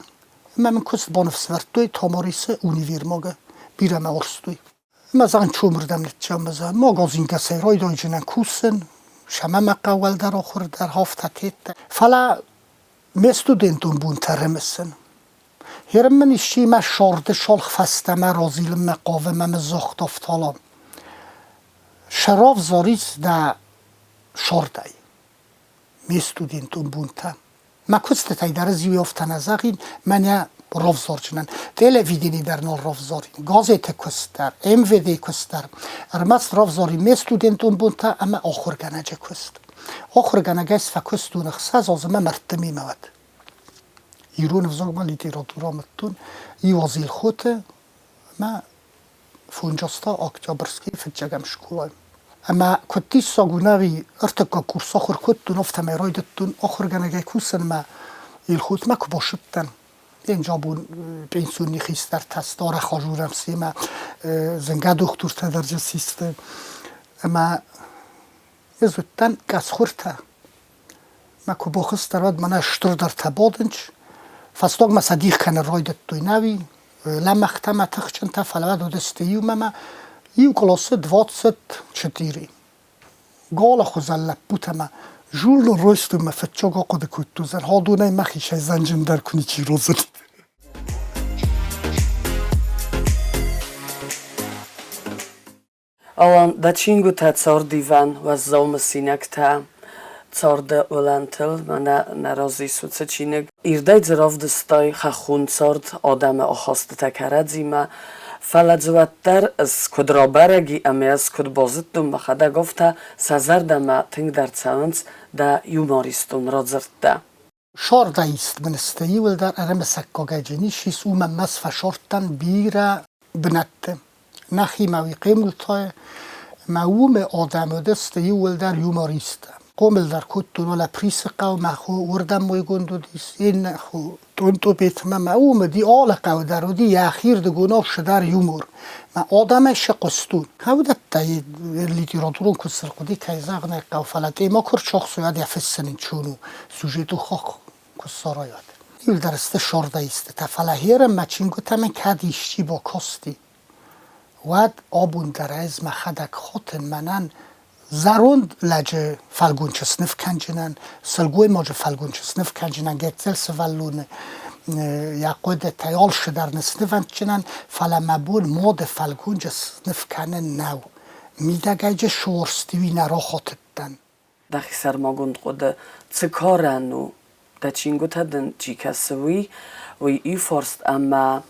Ӕмӕ мын куыст баныфсӕвӕрдтой Тамарисы универмагы, бирӕ мӕ уарзтой. Ӕмӕ зӕгъын, чомырдӕм ныццӕуӕм, зӕгъын, магазингӕсӕй райдайджынӕн кусын, сӕмӕ мӕ хъӕуы уӕлдӕр ахуыр дӕр, афтӕ теттӕ. Фӕлӕ ме студентон бонтӕ рымысын. Херын мын исчи мӕ сӕрды цалх фӕстӕмӕ разилынмӕ хъавы ӕмӕ мын загъта ӕфтала. Сӕрӕвзарис дӕ сӕрдӕй. Ме студентон бонтӕ. Мӕ куыстытӕй дӕр ӕз иу афтӕ нӕ зӕгъин, мӕнӕ равзарджынӕн. Телевидени дӕр нал равзарин, газеты куыст дӕр, МВД-йы куыст дӕр. Ӕрмӕст равзарин ме студентон бонтӕ ӕмӕ ахуыргӕнӕджы куыст. Ахуыргӕнӕгӕй фӕкуыстон 6 азы мӕ мӕрдты мемӕ уӕд. Ирон ӕвзагмӕ литературӕ амыдтон иу аз Елхоты ӕмӕ фонджаста Октябрьский фыццӕгӕм скъолайы. Ӕмӕ куыд диссаг у нӕ, ӕртыккаг курс ахуыр кодтон, афтӕмӕй райдыдтон ахуыргӕнӕгӕй кусынмӕ. Елхотмӕ куы бацыдтӕн, Енджабон пенсионный хистӕртӕ арӕх азурӕм семӕ, зынгӕ дохтуртӕ дӕр дзы систы. Ӕмӕ ӕз уыдтӕн къӕсхуыртӕ. Мӕ куы бахызтӕн, уӕд мӕнӕ стырдӕртӕ бадынц. Фӕстагмӕ сӕ дих кӕнын райдыдтой нӕуи, лӕмӕгътӕ мӕ тыхджынтӕ, фӕлӕ уӕд уыдысты иумӕ мӕ иу къласы 24 галы хуызӕн лӕппутӕ мӕ журнал райстой мӕ фыццаг ахъуыды кодтон, зӕрхадонӕй мӕхицӕй зӕнджындӕр куы ничи разынд. Алан, дӕ чингуытӕ цардивӕн уӕззау мысинӕгтӕ царды уылӕнтыл, мӕнӕ нӕ разы ис уыцы чиныг. Ирдӕй дзы равдыстай хӕххон цард, адӕмы ахастытӕ кӕрӕдзимӕ, фӕлӕ дзы уӕддӕр ӕз куыд рабӕрӕг и ӕмӕ ӕз куыд базыдтон мӕхӕдӕг, афтӕ сӕ зӕрдӕмӕ тынгдӕр цӕуынц дӕ юмористон радзырдтӕ. Сордаист мын сты иуылдӕр ӕрымысӕггагӕй ис, уымӕн мӕ сфӕсордтӕн бирӕ бынӕтты. Нӕхимӕ уый хъемултайы ӕмӕ уымы адӕм уыдысты иууылдӕр юмористтӕ. Хъомыл дӕр кодтон уӕлӕ Присы хъӕу, мӕ хо уырдӕм мойгонд уыдис, иннӕ хо Тъунтъупетмӕ мӕ уым уыди, алы хъӕу дӕр уыди йӕхирдыгонау цыдӕр юмор. Мӕ адӕмӕй сӕ хъуыстон. Уыдӕттӕ литературон куыд хъуыди, кӕй зӕгъын ӕй хъӕуы, фӕлӕ тъема куы рцахсой, уӕд йӕ фыссын ӕнцон у, сюжетыл хахх куы ссарай, уӕд. Иуылдӕр сты сордаистытӕ, фӕлӕ херӕн мӕ чингуытӕ мын кӕд исчи бакасти, уӕд абон дӕр ӕз мӕхӕдӕг хатын, мӕнӕн зӕронд лӕджы фӕлгончы сныв кӕнджынӕн, сылгоймаджы фӕлгончы сныв кӕнджынӕн, гыццыл сывӕллоны йӕ хъуыдытӕй алцыдӕр ныснывӕндджынӕн, фӕлӕ мӕ бон мады фӕлгончы сныв кӕнын нӕу. Мидӕгӕйджы сорсты уый нӕ рахатыдтӕн. Дӕхи сӕрмагонд хъуыды цы карӕн у, дӕ чингуытӕ дын чи кӕсы, уый, уый иу ӕмӕ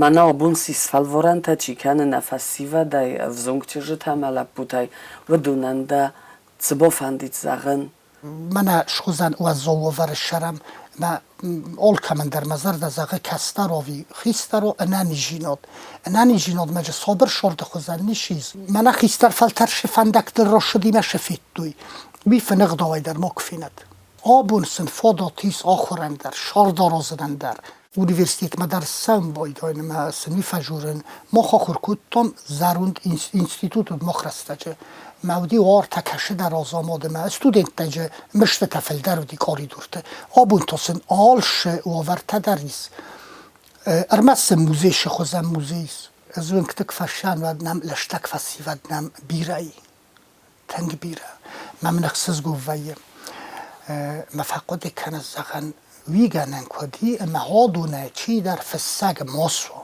мӕнӕ абон цы сфӕлварӕнтӕ чи кӕны нӕ фӕсивӕдӕй, ӕвзонг чызджытӕ ӕмӕ лӕппутӕй, уыдонӕн дӕ цы бафӕндид зӕгъын? Мӕнӕ схуызӕн уӕззау уавӕры ссарӕм ӕмӕ алкӕмӕн дӕр мӕ зӕрдӕ зӕгъы кӕстӕр ӕви хистӕр у ӕнӕниздзинад. Ӕнӕниздзинадмӕ же сабыр сорты хуызӕн ницы ис. Мӕнӕ хистӕр фӕлтӕр цы фӕндӕгтыл рӕсыдимӕ цы федтой, уый фыныгъдауӕй дӕр ма куы фенӕд. Абон сын фадат ис ахуырӕн дӕр, сӕрдаразынӕн дӕр. Университетмӕ дӕр цӕуын байдайын ӕмӕ сын уый фӕзурын. Мах ахуыр кодтам зӕронд институт уыд мах рӕстӕджы. Мӕ уыди уартӕ кӕсыдӕр азамад ӕмӕ студенттӕ же мыстытӕ фылдӕр уыди къоридорты. Абон та сын алцы уавӕртӕ дӕр ис. Ӕрмӕст сын музей сыхуызӕн музей ис. Ӕз уынгты куы фӕсӕн, уӕд нӕм лыстӕг фӕсивӕд нӕм бирӕ и. Тынг бирӕ. Мӕ мын ӕхсызгон вӕййы. Мӕ фӕхъуыды кӕны, зӕгъӕн, уый гӕнӕн куыд и, ӕмӕ адонӕй чидӕр фыссӕг ма суа.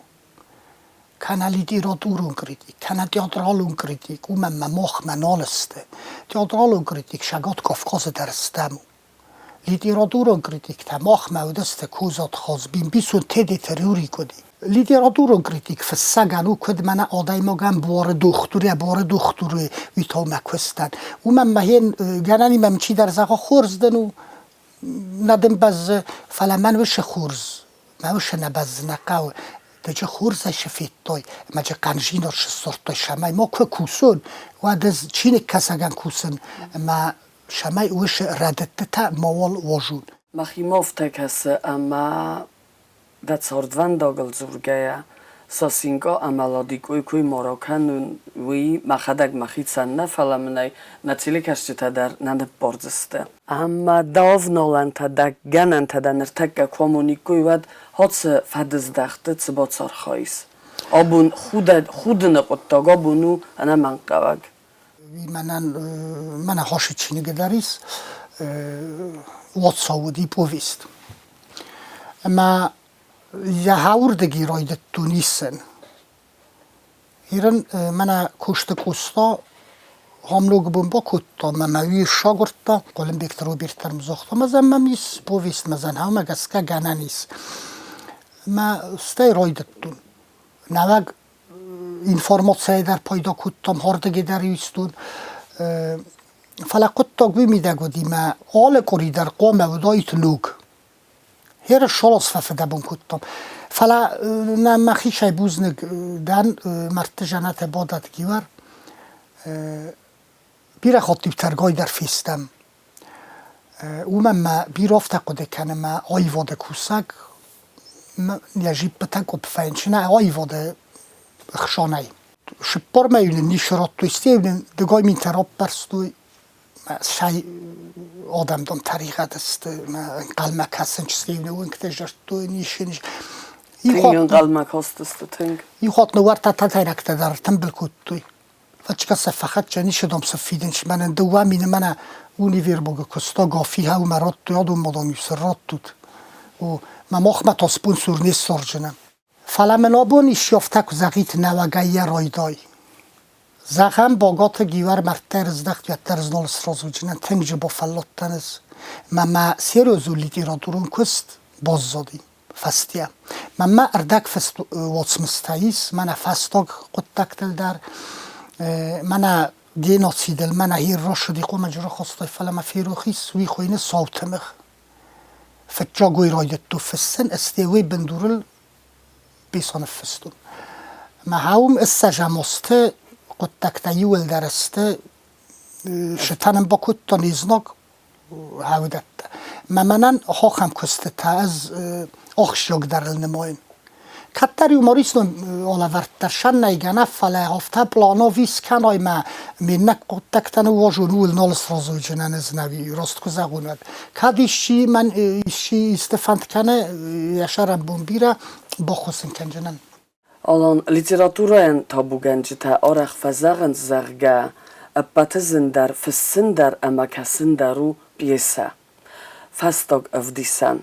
Кӕнӕ литературон критик, кӕнӕ театралон критик, уымӕн мӕ махмӕ нал сты. Театралон критик Цӕгат Кавказы дӕр стӕм у. Литературон критиктӕ махмӕ уыдысты Козаты Хазби, ӕмбисон Тедеты Рюрик уыди. Литературон критик фыссӕгӕн у, куыд мӕнӕ адӕймагӕн буары дохтыр, йӕ буары дохтыры уый та мӕ куыстӕн. Уымӕн мӕхен гӕнӕн мӕм чидӕр зӕгъа, хорз дын у, нӕ дын бӕззы, фӕлӕ мӕн уыцы хорз, мӕ уыцы нӕ бӕззы нӕ хъӕуы. Дыджы хорзӕй цы федтой ӕмӕ джы хъанзинад ссардтой, цӕмӕй ма куы кусон, уӕд ӕз чиныгкӕсӕгӕн кусын ӕмӕ цӕмӕй уыцы рӕдыдтытӕ мауал уозун. Мӕхимӕ афтӕ кӕсы, ӕмӕ дӕ цардвӕндагыл дзургӕйӕ, Сосинко ӕмӕ Ладикъой куй моро кӕнун, уый мӕхӕдӕг мӕхицӕн нӕ, фӕлӕ мын ӕй нӕ телекӕсджытӕ дӕр нӕ ныббордзысты. Ӕмӕ дӕ авналӕнтӕ, дӕ гӕнӕнтӕ дӕ ныртӕккӕ куы амониккой, уӕд цы фӕдыздӕхты цы бацархайыс? Абон худыны хъуыддаг абон у ӕнӕмӕнгхъӕуӕг. Мӕнӕн мӕнӕ хосы чиныгы дӕр ис уотсо уыди повесть. Ӕмӕ йӕ уырдыги райдыдтон исын. Ирын мӕнӕ кусты Къоста хомног бон бакодта ӕмӕ мӕ уый сагуырдта. Хъуылымбегты Роберт дӕр мын загъта, мӕ зӕн мӕм ис повесть, мӕ зӕн мӕ гӕсгӕ гӕнӕн ис. Мӕ стӕй райдыдтон. Нӕуӕг информацийӕ дӕр пайда кодтам, хӕрдӕги дӕр истон. Фӕлӕ хъуыддаг уый мидӕг уыди, мӕ алы къуыри дӕр хъуамӕ уыдаид ног. Херы шолос фӕфыдӕбон кодтам. Фӕлӕ нӕ мӕхицӕй бузныг дӕн, мӕрдты зӕнӕты бадӕт Гиуӕр. Бирӕ хатт-иу тӕргай дӕр фестӕм. Уымӕн мӕ бирӕ афтӕ хъуыды кӕны мӕ аивады кусӕг, йӕ джиппытӕ къуыпп фӕрынчын аивады хсӕнӕй. Цыппормӕ-иу нын ницы радтой, стӕй-иу нын дыгай минтӕ раппӕрстой. Сай адӕмдон тӕригъӕд сты, ӕнхъӕлмӕ кӕсын стӕй-иу нӕ уынгтӕ зардтой, ницы. Тынг ӕнхъӕлмӕ кастысты, тынг. Иу хатт ныуӕртӕ тӕтӕйрӕгтӕ дӕр тымбыл кодтой. Фӕчка сӕ фӕхӕццӕ ницы дам сӕ фидынц. Мӕнӕн 2 мины мӕнӕ универмагы куыста Гафиха ӕмӕ радтой, адон ма дам-иу сын раттут. О, мӕ махмӕ та спонсор не ссарджынӕн. Фӕлӕ мын абон исчи афтӕ куы зӕгъид, нӕуӕгӕй йӕ райдай. Зӕгъӕм, Богаты Гиуӕр мӕрдтӕй рыздӕхт, уӕддӕр ӕз нал сразы уыдзынӕн, тынг джы бафӕлладтӕн ӕз. Мӕ мӕ серьезон литературон куыст баззади фӕстийӕ. Мӕнмӕ ӕрдӕгфыст уацмыстӕ ис, мӕнӕ фӕстаг хъуыддӕгтыл дӕр, мӕнӕ геноцидыл, мӕнӕ Хирроши хъуымаджы рахастой, фӕлӕ мӕ ферох ис, уый хуыйны Сау тымыгъ. Фыццаг уый райдыдтон фыссын, стӕй уый бындурыл пьесӕ ныффыстон. Мӕ уым ссӕдзӕм азты хъуыддӕгтӕ иууылдӕр сты, сытӕн бакодтон не знаг уыдӕттӕ. Мӕ мӕнӕн ахӕм куыстытӕ ӕз ахсджиагдӕрыл нымайын. Кӕддӕр юмористон алӕвӕрдтӕ сӕннайгӕ нӕ, фӕлӕ афтӕ планов искӕнай мӕ ме ннӕ хъуыддӕгтӕ ныууазон, ууыл нал сразы уыдзынӕн ӕз нӕ раст куы зӕгъон, уӕд. Кӕд исчи мӕн исчи исты фӕнд кӕны, йӕ сӕрӕнбон бирӕ, баххуыс ын кӕндзынӕн. Алан, литературӕйӕн табугӕнджытӕ арӕх фӕзӕгъынц, зӕгъгӕ, ӕппӕты зындӕр фыссын дӕр ӕмӕ кӕсын дӕр у пьесӕ. Фӕстаг ӕвдисӕн.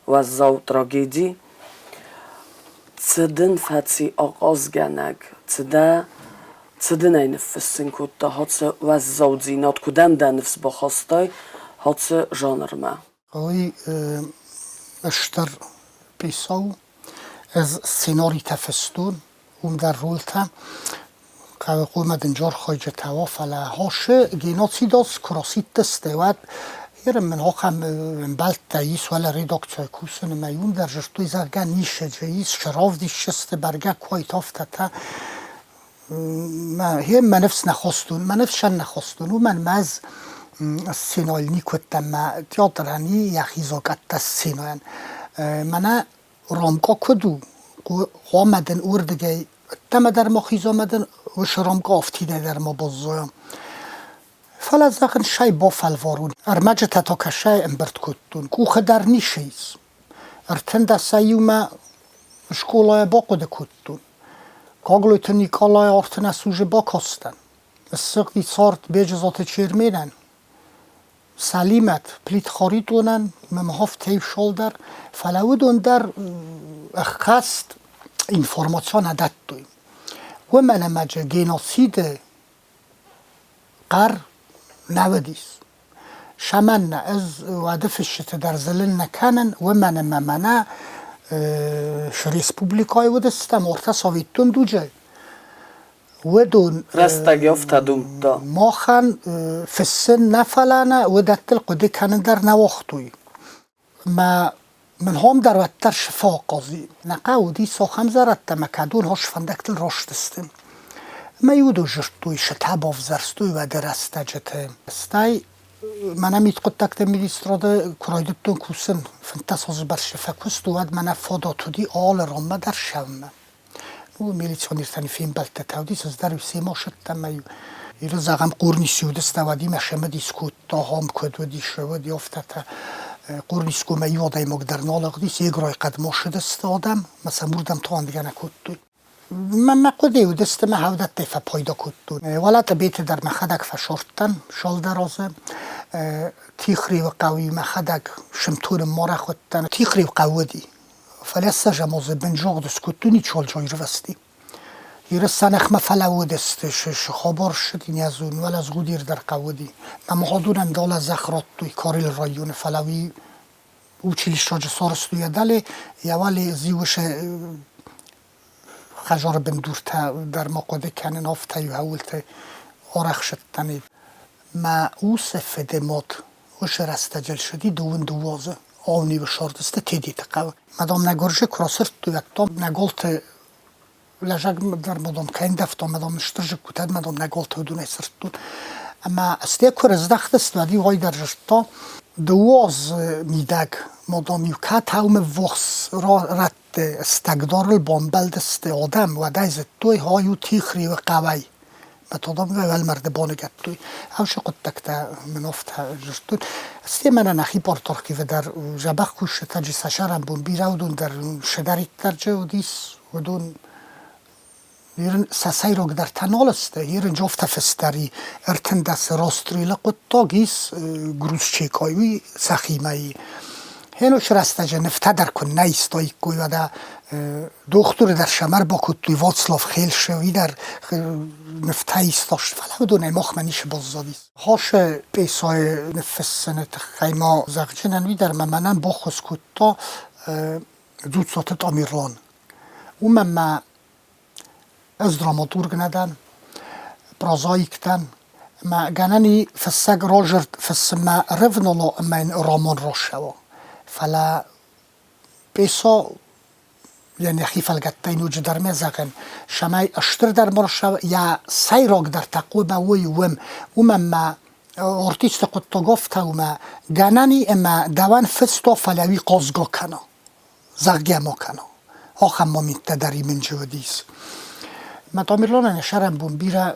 Уӕззау трагеди. Цы дын фӕци ахъазгӕнӕг, цы дӕ, цы дын ӕй ныффыссын кодта, хӕцы уӕззаудзинад, куыдӕм дӕ ныфс бахастай хӕцы жанрмӕ? Уый стыр пьесӕ у. Ӕз сценаритӕ фыстон, уым дӕр рольтӕ. Хъӕуы дын архайджытӕ уа, фӕлӕ хосы геноцидос куы расидтысты, уӕд ерын мын ахӕм ӕмбӕлттӕ ис, уӕлӕ редакцийы кусын ӕмӕ уым дӕр зыдтой, зӕгъгӕ, ницы ис, равдисдзысты бӕргӕ куы афтӕтӕ. Мӕ ныфс нӕ хостон, мӕ ныфсӕн нӕ хостон, уымӕн мӕ ӕз сценӕйыл никуы уыдтӕн, мӕ театрӕн йӕхи закъӕттӕ сценӕйӕн. Мӕнӕ Ромкъо куыд у, хъуамӕ дын уырдыгӕй ӕддӕмӕ дӕр ма хиза ӕмӕ дын уыцы Ромкъо афтидӕй дӕр ма баззайа. Фӕлӕ, зӕгъын, сӕй бафӕлварон. Ӕрмӕджытӕ та кӕсӕй ӕмбырд кодтон, къухы дӕр ницы ис. 13-ӕй иумӕ скъолайӕ бахъуыды кодтон. Гаглойты Никъалайы 13 азы бакастӕн. Ссыгъди цард Беджызаты Черменӕн. Сӕлимӕт Плиты Харитонӕн мӕмхофтӕй дӕр, фӕлӕ уыдон дӕр ӕххӕст информаци нӕ дӕттой. Уымӕн ӕмӕ геноциды хъӕр нӕ уыдис. Сӕмӕннӕ ӕз уӕды фысджыты дӕр зылын нӕ кӕнын, уымӕн ӕмӕ мӕнӕ республикӕйы уыдыстӕм ортӕ советон дуджы. Уыдон Рӕстӕг афтӕ домдта. Махӕн фыссын нӕ фӕлӕ нӕ уыдӕттыл хъуыды кӕнын дӕр нӕ уагътой. Мӕ мын хом дӕр уӕддӕр сфӕхъази. Нӕ хъӕу уыди цахӕм зӕрӕдтӕ ӕмӕ кӕдон хорз фӕндӕгтыл растысты. Ӕмӕ-иу уыдон зыдтой, сытӕ бавзӕрстой уӕды рӕстӕджыты. Стӕй мӕнӕ мидхъуыддӕгты министрады куы райдыдтон кусын, 15 азы бӕрц фӕкуыст, уӕд мӕнӕ фадат уыди алы ранмӕ дӕр ссӕуынмӕ. Ну, милиционертӕн фембӕлдтытӕ уыдис, ӕз дӕр-иу семӕ ссыдтӕн ӕмӕ-иу Иры зӕгъӕм, Хъорниссы уыдысты, уӕд-иу цымыдис кодта, ахӕм куыд уыдис, уӕд афтӕтӕ. Хъорнисгомӕ иу адӕймаг дӕр нал лыгъдис, Еграйы хъӕдмӕ ссыдысты адӕм ӕмӕ сӕм уырдӕм та ӕндгӕ нӕ кодтой. Мӕ хъуыдыйы уыдысты мӕ хӕвдӕттӕй фӕпайда кодтон. Уӕлӕ Тъбеты дӕр мӕхӕдӕг фӕсырдтӕн цалдӕр азы. Тихреуы хъӕуы мӕхӕдӕг сымтуры марӕх уыдтӕн. Тихреу хъӕу уыди, фӕлӕ ссӕзӕм азы бынзагъд скодтой, ничиуал аирвӕзти. Ирыстонӕхмӕ фӕлӕууыдысты, хабар ссыди не зон, уӕлӕ Згъудир дӕр хъӕу уыди. Мӕ махадонӕн далӕ зӕхх радтой Карелы районы, фӕлӕ уый училищаджы сарӕзтой йӕ дӕле, йӕ уӕле зиусы хӕдзары бындуртӕ дӕр ма хъуыды кӕнын, афтӕ-иу ӕууылты арӕхсыдтӕн. Мӕ усы фыды мад уыцы рӕстӕджы ссыди дыууын дыууӕ азы Ауневы сардысты Тедеты хъӕуы. Мадам нӕ гуырзы куы расырдтой, уӕд та нӕ галты лӕзӕг дӕр мадам кӕй ӕндӕвта, мадам стыр зыккутӕ, мадам нӕ галты уыдонӕй сырдтон. Ӕмӕ стӕй куы рыздӕхтысты, уӕд иу ай дӕр зыдта, дыууӕ азы мидӕг мадам-иу кӕд таумӕ ввахс рӕтты стӕгдарыл бамбӕлдысты адӕм, уӕд ӕй зыдтой, ай у Тихриуы хъӕуӕй. Методомгӕ уӕлмӕрды боныгӕдтой. Ӕвсы хъуыддӕгтӕ мын афтӕ зыдтой. Стӕй мӕнӕ нӕхи порторхивы дӕр дзӕбӕх кусджытӕ сӕ сӕрӕнбон бирӕ уыдон дӕр цыдӕриддӕр уыдис, уыдон Ирын сӕ сӕйрагдӕртӕ нал сты. Ирын афтӕ фыстдӕр и 13 расстрелы хъуыддаг ис Грузчикой, уый сӕхимӕ и. Хенусы рӕстӕджы нывтӕ дӕр куыннӕ истаиккой, уӕдӕ дохтыры дӕр сӕм ӕрбакодтой Вацлав Хельше, уый дӕр нывтӕ иста, фӕлӕ уыдонӕй махмӕ ницы баззадис. Хосы пъесӕйы ныффыссыны тыххӕй ма зӕгъджынӕн уый дӕр ма мӕнӕн баххуыс кодта Дзуццаты Тамерлан. Уымӕн ма ӕз драматург нӕ дӕн, прозаик дӕн, ӕмӕ гӕнӕн и фыссӕг разӕрд фыссынмӕ рывнала ӕмӕ йын роман рацӕуа. Фӕлӕ пьесӕ йӕ нӕхи фӕлгӕттӕй ноджыдӕр ме зӕгъӕн, цӕмӕй стырдӕр ма рцӕуа, йӕ сӕйрагдӕр та хъуамӕ уой уым, уымӕн ма артисты хъуыддаг афтӕ у мӕ гӕнӕн и ӕмӕ дӕуӕн фыст у, фӕлӕ уый хъазгӕ кӕна, зӕгъгӕ ма кӕна. Ахӕм моменттӕ дӕр имӕнджы уыдис. Мӕ Тамерланӕн йӕ сӕрӕнбон бирӕ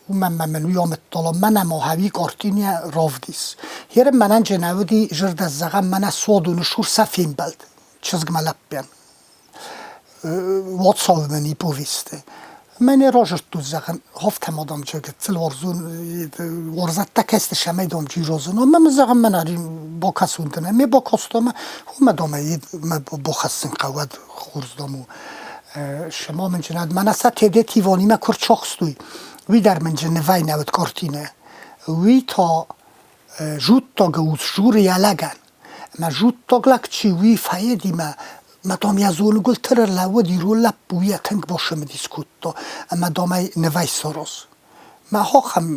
уымӕн ма мын уый амыдта, мӕнӕ ма хӕуи картинӕ равдис. Херын мӕнӕн же нӕ уыди зӕрдӕ зӕгъӕн, мӕнӕ суадоны сур сӕ фембӕлд чызгмӕ лӕппӕн. Уацауы мын и повесты. Мӕнӕ разырдтон, зӕгъын, афтӕ ма дам гыццыл уарзон уарзӕттӕ кӕсты сӕмӕй дам джирозын. Ӕмӕ мын зӕгъын, мӕнӕ бакӕсон дын. Ӕмӕ бакастам, уымӕ дам ӕй мӕ бахӕссын хъӕуӕд хорз дам у. Сыма мын джынад, мӕнӕ сӕ Тедети Иванимӕ куы рцахстой, уый дӕр мын джы нывӕй нӕ уыд картинӕ. Уый та зудтаг ус журы йӕ лӕгӕн. Ӕмӕ зудтаг лӕг чи, уый фӕедимӕ мӕ дам йӕ зоныгуыл тыр ӕрлӕууыд, ирон лӕппу йӕ тынг бацымыдис кодта ӕмӕ дам ӕй нывӕй сараз. Мӕ ахӕм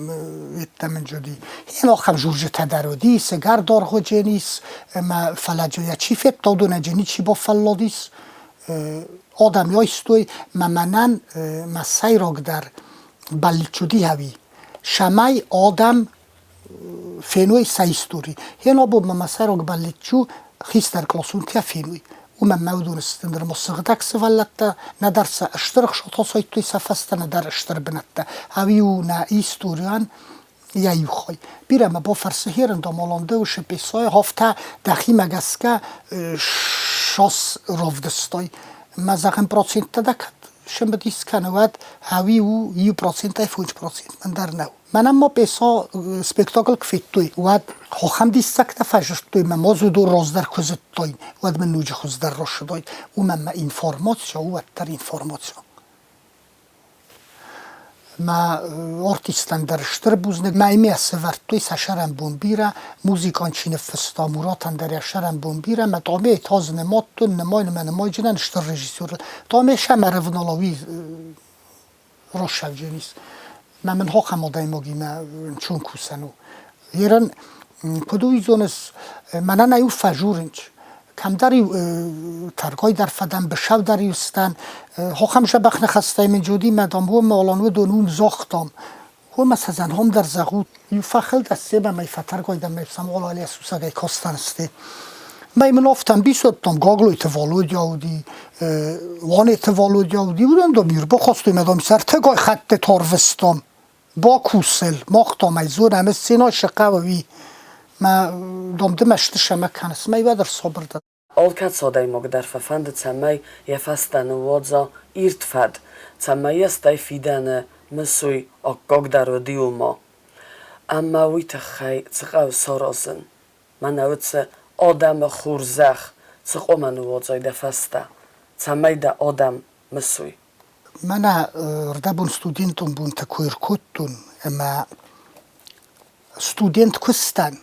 йеддӕмӕ уыди. Йе ахӕм журджытӕ дӕр уыди, цыгар даргъуыджын ис, ӕмӕ фӕлӕ йӕ чи федта, уыдонӕн ничи бафӕлладис. Адӕм айстой, мӕ мӕнӕн мӕ сӕйрагдӕр бӕллиц уыди ӕви, цӕмӕй адӕм феной сӕ истори. Хен абон мӕ сӕйраг бӕллиц у хистӕр къласонтӕ феной. Уымӕн мӕ уыдон сты нырма сыгъдӕг сывӕллӕттӕ, нӕдӕр сӕ стыр ӕхсатӕ сайдтой сӕ фӕстӕ, нӕдӕр стыр бынӕттӕ. Ӕви у нӕ историйӕн йӕ иу хай. Бирӕ мӕ бафӕрсы херындам Аландеусы пьесӕйы афтӕ дӕхимӕ гӕсгӕ сас равдыстай. Мӕ зӕгъын проценттӕ дӕ кӕд сымыдис кӕны, уӕд ӕви у 1 процентӕй 5 процент ӕндӕр нӕу. Мӕнӕн ма пьесӕ спектакль куы федтой, уӕд ахӕм диссӕгтӕ фӕзырдтой мӕ ма уыдон раздӕр куы зыдтой, уӕд мын ноджы хуыздӕр рацыдаид. Уымӕн мӕ информаци у уӕддӕр информаци. Мӕ артисттӕн дӕр стыр бузныг. Мӕймӕ сӕвӕрдтой сӕ сӕрӕнбон бирӕ, музыкант чи ныффыста, Муратӕн дӕр йӕ сӕрӕнбон бирӕ. Мӕ Тъомейы та дзы нымадтон, нымайын ӕмӕ нымайджынӕн стыр режиссер. Тъоме сӕм ӕрӕвнала, уый рӕсӕвджын ис. Мӕ мын ахӕм адӕймагимӕ ӕнцон кусӕн у. Ерын куыд уый зоныс, мӕнӕн ӕй у фӕжурынч. Кӕмдӕр-иу тӕргай дӕр фӕдӕн, бысау дӕр-иу сдӕн. Ахӕм дзӕбӕх ныхӕстӕй мын Джодимӕ, дам, уым алан уыдон уым загътам. Уымӕ сӕ зӕнхом дӕр зӕгъут. Иу фӕхыл дӕр семӕ мӕй фӕтӕргай дӕн, мӕй сӕм алалийӕ сусӕгӕй кастӕн сты. Мӕ мын афтӕ ӕмбисодтам, Гаглойты Володя уыди, Уанеты Володя уыди, уыдон дам ӕрбахастой мӕ дам сӕртӕгай хатты тарвыстам. Бакусыл, мах дам ӕй зонӕм, сценӕйы цы хъӕуы, уый. Мӕ дам ды мӕсты сӕмӕ кӕныс, мӕ уӕд ӕрсабыр дӕн. Алкӕцы адӕймаг дӕр фӕфӕнды, цӕмӕй йӕ фӕстӕ ныууадза ирд фӕд, цӕмӕй йӕ стӕй фидӕны мысой аккагдӕр уыди уымӕ. Ӕмӕ уый тыххӕй цы хъӕуы саразын? Мӕнӕ уыцы адӕмы хорзӕх цы хъуамӕ ныууадзай дӕ фӕстӕ, цӕмӕй дӕ адӕм мысой? Мӕнӕ рдӕбон студентон бонтӕ куы ӕркодтон ӕмӕ студент куы сдӕн,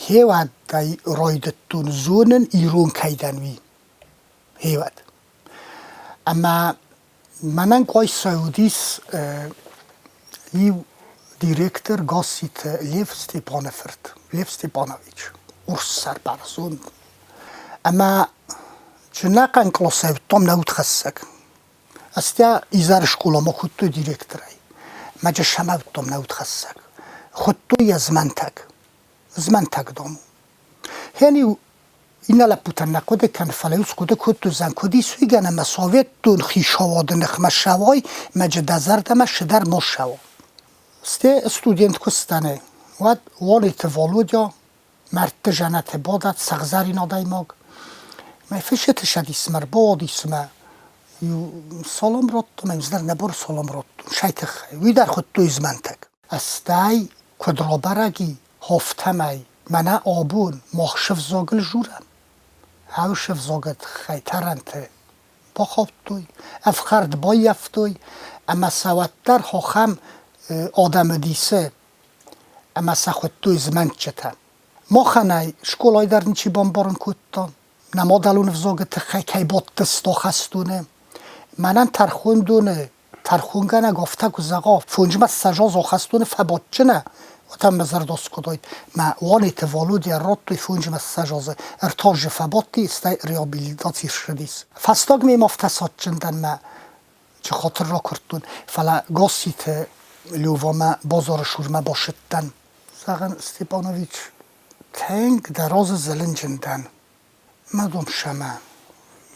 Хеуӕдтӕй райдыдтон зонын ирон кӕй дӕн, уый. Хеуӕд. Ӕмӕ мӕнӕн къуайсай уыдис иу директор Гасситы Лев Степаны фырт, Лев Степанович, урссӕр бӕрзонд. Ӕмӕ чынӕхъӕн къласӕй уыдтам нӕ удхӕссӕг. Ӕз изӕры скъоламӕ хуыдтой директорӕй. Мӕ джы сӕмӕвдтон нӕ удхӕссӕг. Хуыдтой йӕ змӕнтӕг. Змӕнтӕг дом у. Хен-иу иннӕ лӕппутӕн нӕ хъуыды кӕн, фӕлӕ-иу схъуыды кодтой, зӕн куыд ис уыйгӕн ӕмӕ советтон хицауады ныхмӕ ссӕуай, мӕ джы дӕ зӕрдӕмӕ цыдӕр мо ссӕуа. Сте студент куы сдӕн, уӕд Уалиты Володя мӕрдты зӕнӕты бадӕт сыгъзӕрин адӕймаг. Мӕ фысыты сӕдисмӕ ӕрбауадисмӕ иу салам радтон, ӕмӕ дӕр нӕ бар салам радтон, сӕ тыххӕй. Уый дӕр хуыдтой змӕнтӕг. Стӕй куыд рабӕрӕг и, афтӕмӕй мӕнӕ абон мах сывзагыл журӕм. Ау сывзагы тыххӕй тӕрӕнты бахаудтой, ӕфхӕрд баййӕфтой ӕмӕ сӕ уӕддӕр хохӕм адӕмы дисы ӕмӕ сӕ хуыдтой змӕнтджытӕ. Махӕн ӕй скъолайы дӕр ничи бамбарын кодта, нӕ мадӕлон ӕвзагы тыххӕй кӕй бадтысты ахӕстоны. Мӕнӕн тӕрхондоны тӕрхонгӕнӕг афтӕ куы зӕгъа, фонджмӕ ссӕдз ахӕстоны фӕбадджынӕ, уӕд мӕ зӕрдӕ скодтаид. Мӕ Уанеты Валодя радтой фонджмӕ 20 азы, ӕртӕ азы фӕбадти, стӕй реабилитаци ссыдис. Фӕстаг мем афтӕ садджын дӕн мӕ Чи хатыр ракуырдтон, фӕлӕ Гасситы Лёвамӕ базары сурмӕ басыдтӕн. Зӕгъын, Степанович, тынг дӕ разы зылынджын дӕн. Мӕ дом сӕмӕ.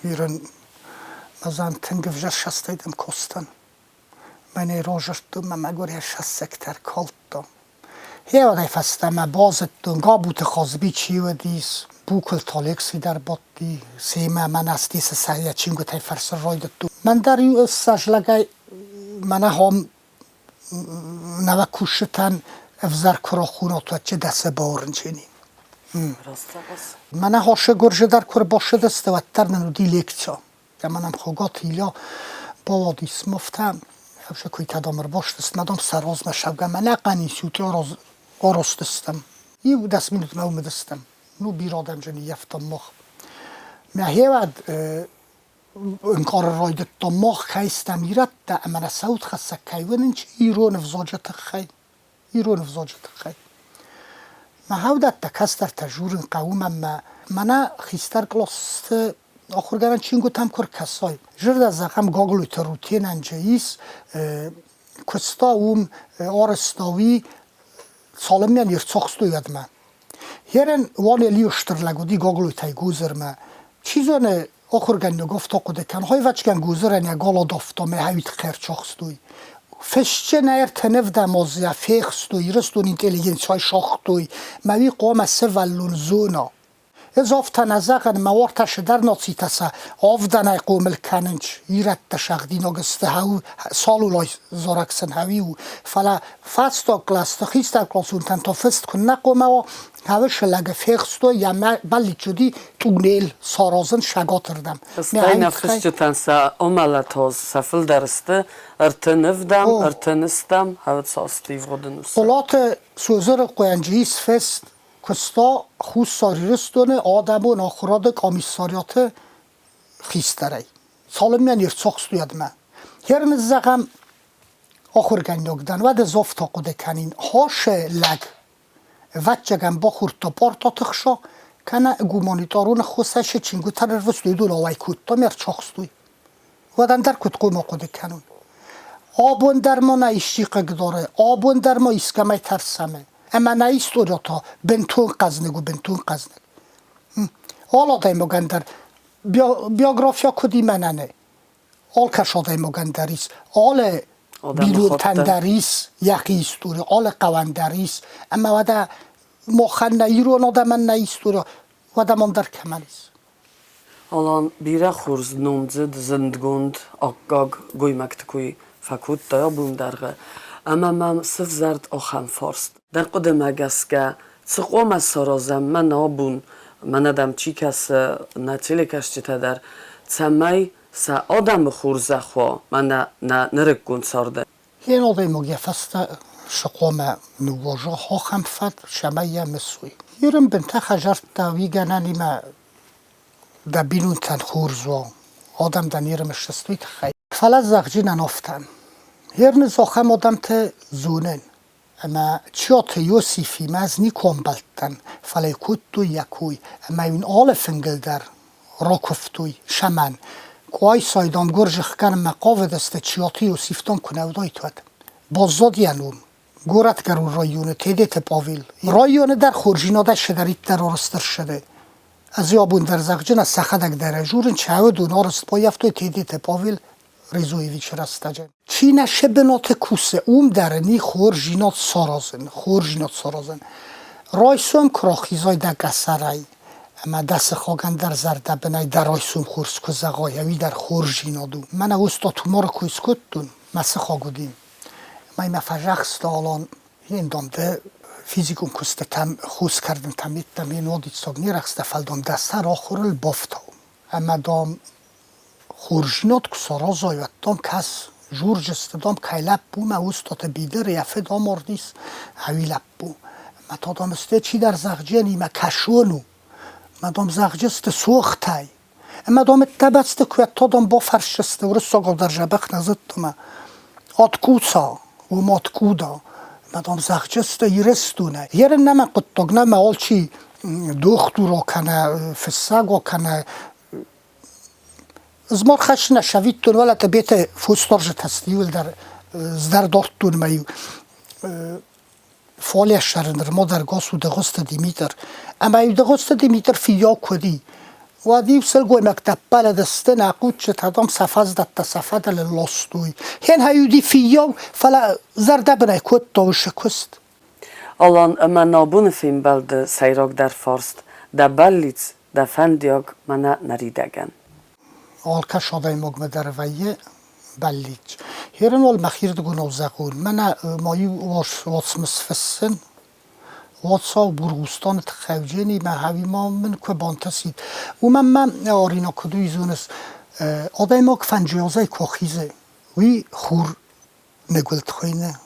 Ирын мӕзӕн тынг ӕвзӕр састӕй дӕм костӕн. Мӕнӕй разырдтон, мӕ мӕгуыр йӕ сассӕгтӕ ӕркалдта. Хеуӕдӕй фӕстӕмӕ базыдтон, Габуты Хазби чи уыдис, Букуылты Алекси дӕр бадти, семӕ мӕн астисы сӕ йӕ чингуытӕй фӕрсын райдыдтон. Мӕн дӕр иу ссӕдз лӕгӕй мӕнӕ хом нӕуӕг кусджытӕн ӕвзӕр куы рахонат, уӕд чи дӕ сӕ бауырнчени. Мӕнӕ хосы гуырзы дӕр куы ӕрбацыдысты, уӕддӕр нын уыди лекци. Ӕмӕ нӕм Хуыгаты Илья бауадис мӕфтӕ, ӕвзӕр куыйтӕ дам ӕрбастысты, мӕ дам сӕ размӕ сӕвгӕ мӕ ӕнӕхъӕн институты арӕзтыстӕм. Иу дӕс минутмӕ уым уыдыстӕм. Ну, бирӕ адӕмджын ӕййӕфтам мах. Мӕхи уӕд ӕнкъарын райдыдтам, мах кӕй стӕм ирӕттӕ ӕмӕ нӕ сӕудхӕссӕг кӕй уынынч ирон ӕвзаджы тыххӕй. Ирон ӕвзаджы тыххӕй. Мӕ хӕвдӕттӕ кӕстӕртӕ журын хъӕуы мӕнмӕ. Мӕнӕ хистӕр къласты ахуыргӕнӕн чингуытӕм куы ркӕсай, зӕрдӕ зӕгъӕм Гаглойты Рутенӕн же ис, куыста уым арӕзта уый, цалынмӕ не рцахстой, уӕдмӕ. Херен уанели стыр лӕг уыди Гаглойтӕй Гозырмӕ. Чи зоны, ахуыргӕнӕг афтӕ хъуыды кӕн, хойвӕчгӕн Гозырӕн йӕ гал адавта мӕ хӕуит ӕрцахстой. Фысджын ӕртӕнӕвдӕм азы йӕ фехстой, Ирыстон интеллигенцийӕ сагътой, мӕ уый хъуамӕ сывӕллон зона. Ӕз афтӕ нӕ зӕгъын, мӕ уартӕ цыдӕр нацитӕ сӕ авдӕнӕй хъомыл кӕнынц, ирӕттӕ сагъдинаг сты, салулай зарӕг сын хӕуи у, фӕлӕ фӕстаг кълӕсты хистӕр къласонтӕн та фыст куыннӕ хъуамӕ уа, хӕуы лӕгы фехстой, йӕ бӕллиц уыди тъунел саразын сагатырдӕм. Стӕй нӕ фысджытӕн сӕ омӕлӕтоз сӕ фылдӕр сты ӕртынывдӕм, ӕртыныстӕм, хӕуыцасты ивгъуыды ныфсы. Хъулаты Созырыхъойӕн ис фыст Куыста Хуссар Ирыстоны адӕмон ахуырады къамиссариаты хистӕрӕй. Цалынмӕ не рцахст, уӕдмӕ. Хер ныззӕгъӕм ахуыргӕнӕг дӕн, уӕд ӕз афтӕ хъуыды кӕнин, хосы лӕг ӕвӕццӕгӕн бахордта пъартаты хса, кӕнӕ гуманитарон ӕххуысӕй цы чингуытӕ ӕрвыстой, уыдон ауӕй кодта ӕмӕ ӕрцахстой. Уӕд ӕндӕр куыд хъуамӕ хъуыды кӕнон? Абон дӕр ма нӕ исчи хъыгдары, абон дӕр ма искӕмӕй тӕрсӕм. Ӕмӕ нӕ история та бынтон хъӕзныг у, бынтон хъӕзныг. Алы адӕймагӕн дӕр биография куыд и мӕнӕн алкӕс адӕймагӕн дӕр ис, алы бинонтӕн дӕр ис йӕхи истори, алы хъӕуӕн дӕр ис. Ӕмӕ уӕдӕ махӕн нӕ ирон адӕмӕн нӕ истори, уӕдӕ мӕн дӕр кӕмӕн ис. Алан бирӕ хорз номдзыд, зындгонд, аккаг гоймӕгты кой фӕкодта абондӕргъы, ӕмӕ мӕм сывзӕрд ахӕм фарст. Дӕ хъуыдымӕ гӕсгӕ, цы хъуамӕ саразӕм мӕн абон, мӕнӕ дӕм чи кӕсы, нӕ телекӕсджытӕ дӕр, цӕмӕй сӕ адӕмы хорзӕх уа мӕнӕ нӕ нырыккон царды? Йе адӕймаг йӕ фӕстӕ цы хъуамӕ ныууадза ахӕм фӕд, цӕмӕй йӕ мысой. Ирын бынтӕ хӕдзӕрттӕ уый гӕнӕнимӕ дӕ бинонтӕн хорз уа, адӕм дӕ не рымысдзысты, уый тыххӕй. Фӕлӕ зӕгъджынӕн афтӕ. Ерныз ахӕм адӕмты зонын, ӕмӕ Чиоты Иосифимӕ ӕз никуы ӕмбӕлдтӕн, фӕлӕ кодтой йӕ кой, ӕмӕ йын алы фынгыл дӕр ракуывтой, цӕмӕн. Къуайсайы дам гуырзых кӕнынмӕ хъавыдысты, Чиоты Иосиф дам куы нӕ уыдаид, уӕд. Баззад йӕ ном. Горӕтгӕрон районы Тедеты Павел. Районы дӕр хорздзинадӕй цыдӕриддӕр арӕзт ӕрцыди. Ӕз абон дӕр зӕгъджынӕн сӕхӕдӕг дӕр ӕзурын, чӕуыдон арӕзт баййӕфтой Тедеты Павел Резоевичы рӕстӕджы. Чи нӕ шы бынаты кусы, уым дӕр ын и хорздзинад саразын, хорздзинад саразын. Райсом куы рахизай дӕ къӕсӕрӕй, ӕмӕ дӕ сыхагӕн дӕр зӕрдӕбынӕй дӕ райсом хорз куы зӕгъай, ӕви дӕр хорздзинад у. Мӕнӕ уыста тумары кой скодтон, мӕ сыхаг уыди. Мӕ мӕ фӕзӕхста Алан, ен дам ды физикон куыстытӕм хос кӕрдынтӕм йеддӕм ен уадидсаг не рӕхстӕ, фӕлӕ дам дӕ сӕр ахуырыл бафтау. Ӕмӕ дам хорздзинад куы саразай, уӕд дам кӕс, журджысты дам кӕй лӕппумӕ Устаты Бидыр йӕ фыд амардис, ӕви лӕппу. Ӕмӕ та дам сты чидӕр зӕгъджынимӕ кӕсон у. Ӕмӕ дам зӕгъджысты сохтӕй. Ӕмӕ дам ӕддӕбӕсты куы уӕд та дам бафӕрсдзысты уырыссагау дӕр дзӕбӕх нӕ зыдта. Откуда? Уым откуда? Ӕмӕ дам зӕгъджысты Ирыстонӕй. Ерын нӕмӕ хъуыддаг нӕма алчи дохтур кӕнӕ фыссӕг кӕнӕ Змор хӕссынӕ сӕвиттон уӕлӕ Тъбеты фосдарджытӕ иуылдӕр здӕрдордтон ӕмӕ-иу фале ссарын нырма дӕр гос у Дыгъуызты Димитр. Ӕмӕ-иу Дыгъуызты Димитр фыййау куы уыди, уӕд-иу сылгоймӕгтӕ ӕппӕлыдысты, нӕ хъуццытӕ, дам, сӕ фӕздӕттӕ сӕ фӕдыл ластой. Хенхӕй уыди фыййау, фӕлӕ зӕрдӕбынӕй кодта уыцы куыст. Алан ӕмӕ нӕ абоны фембӕлды сӕйрагдӕр фарст, дӕ бӕллиц, дӕ фӕндиаг мӕнӕ ныридӕгӕн. Алкӕс адӕймагмӕ дӕр вӕййы бӕллиц. Херын уал мӕхирдыгонау зӕгъон, мӕнӕ ма иу уацмыс фыссын, уацау Бургъустаны тыххӕй Евгений ӕви ма мын куы бантысид. Уымӕн мӕ Арина куыд уый зоныс, адӕймаг фӕнджиозӕй куы ахизы, уый хур ныгуылд хуыйны,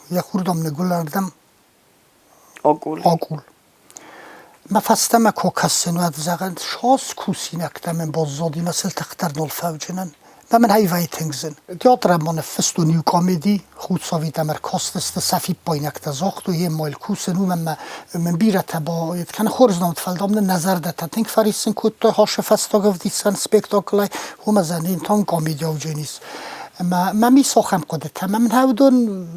йӕ хурдӕм ныгуылӕрдӕм акъул. Мӕ фӕстӕмӕ куы кӕсын, уӕд зӕгъын, сос кусинӕгтӕ мын баззади, мӕ сыл тыхдӕр нал фӕуджынӕн. Мӕ мын аивӕй тынг зын. Театрӕн ма ныффыстон иу комеди, Хуцави дӕм ӕркастысты, сӕ фиппаинӕгтӕ загътой, йе ммайл кусын, уымӕн мӕ мын бирӕтӕ ба кӕны хорз нӕ уыд, фӕлӕ мын нӕ зӕрдӕтӕ тынг фӕриссын кодтой хасы фӕстаг ӕвдисӕн спектаклӕй, уымӕ зӕн тон комеди ис. Ӕмӕ мӕм ис ахӕм хъуыдытӕ, мӕ мын уыдон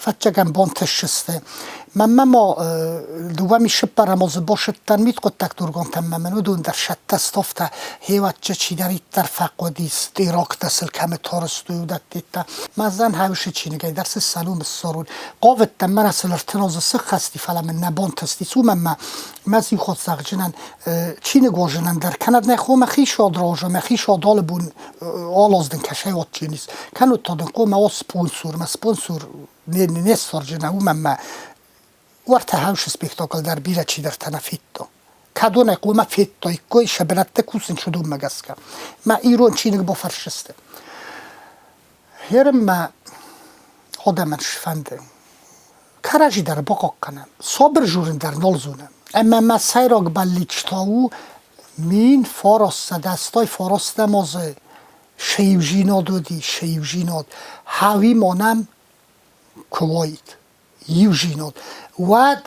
фӕццӕгӕн бонтӕ ссысты. Мӕнмӕ ма дыууӕ миссыппӕрӕм азы басыдтӕн мидхъуыддӕгты органтӕм ӕмӕ мын уыдон дӕр сӕттӕ стофтӕ хеуӕтты чидӕриддӕр фӕхъуыдис, ирӕгтӕ сыл кӕмы тарыстой, уыдӕттӕ. Мӕ хӕусы чиныгӕй дӕр цы ссарон, ссарон. Хъавыдтӕн мӕнӕ сыл 30 азы сыххӕсти, фӕлӕ мын нӕ бантыстис, уымӕн мӕ мӕ зиухатзӕгъджынӕн чиныгуарзынӕн дӕр кӕнӕд нӕ хо мӕхи садраза, мӕхи сад алы бон алаздын кӕсай адджын ис. Кӕннод та дын хъуамӕ уа спонсор, мӕ спонсор не ссарджынӕ, уымӕн мӕ уӕртӕ хӕусы спектакль дӕр бирӕ чидӕртӕ нӕ федта. Кӕдонӕй хъуамӕ федтаиккой сӕ бынӕтты кусын уыдонмӕ гӕсгӕ. Мӕ ирон чиныг бафӕрсдзысты. Херын мӕ адӕмӕн сфӕнды. Кӕрӕдзи дӕр бахъахъхъӕнӕм, сабыр журын дӕр нал зонӕм. Ӕмӕ мӕ сӕйраг бӕллиц та у 1989 азы сӕиузинад уыди, сӕиузинад. Хӕуи ма нӕм куы уаид иузинад, уӕд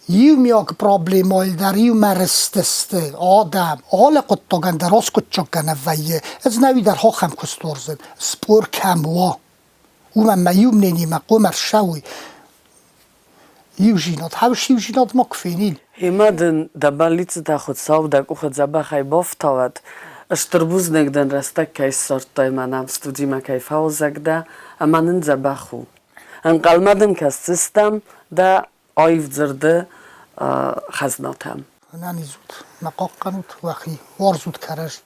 иумиаг проблемӕйыл дӕр иумӕ рыстысты адӕм. Алы хъуыддагӕн дӕр аскъуыддзаггӕнӕн вӕййы. Ӕз нӕуи дӕр ахӕм куыст уарзын, спор кӕм уа. Уымӕн мӕ иу мнениемӕ хъуамӕ ссӕуой. Иудзинад, хӕрз иудзинад ма куы фенин. Гъемӕ дын дӕ бӕллицты та Хуыцау дӕ къухы дзӕбӕхӕй бафтауӕд. Стыр бузныг дын, рӕстӕг кӕй ссардтай мӕнӕ студимӕ кӕй фӕуазӕг дӕ, ӕмӕ нын дзӕбӕх у. Ӕнхъӕлмӕ дын кӕсдзыстӕм дӕ аив дзырды хӕзнатӕм. Ӕнӕниз ут, мӕ хъахъхъӕнут уӕхи, уарзут кӕрӕдзи.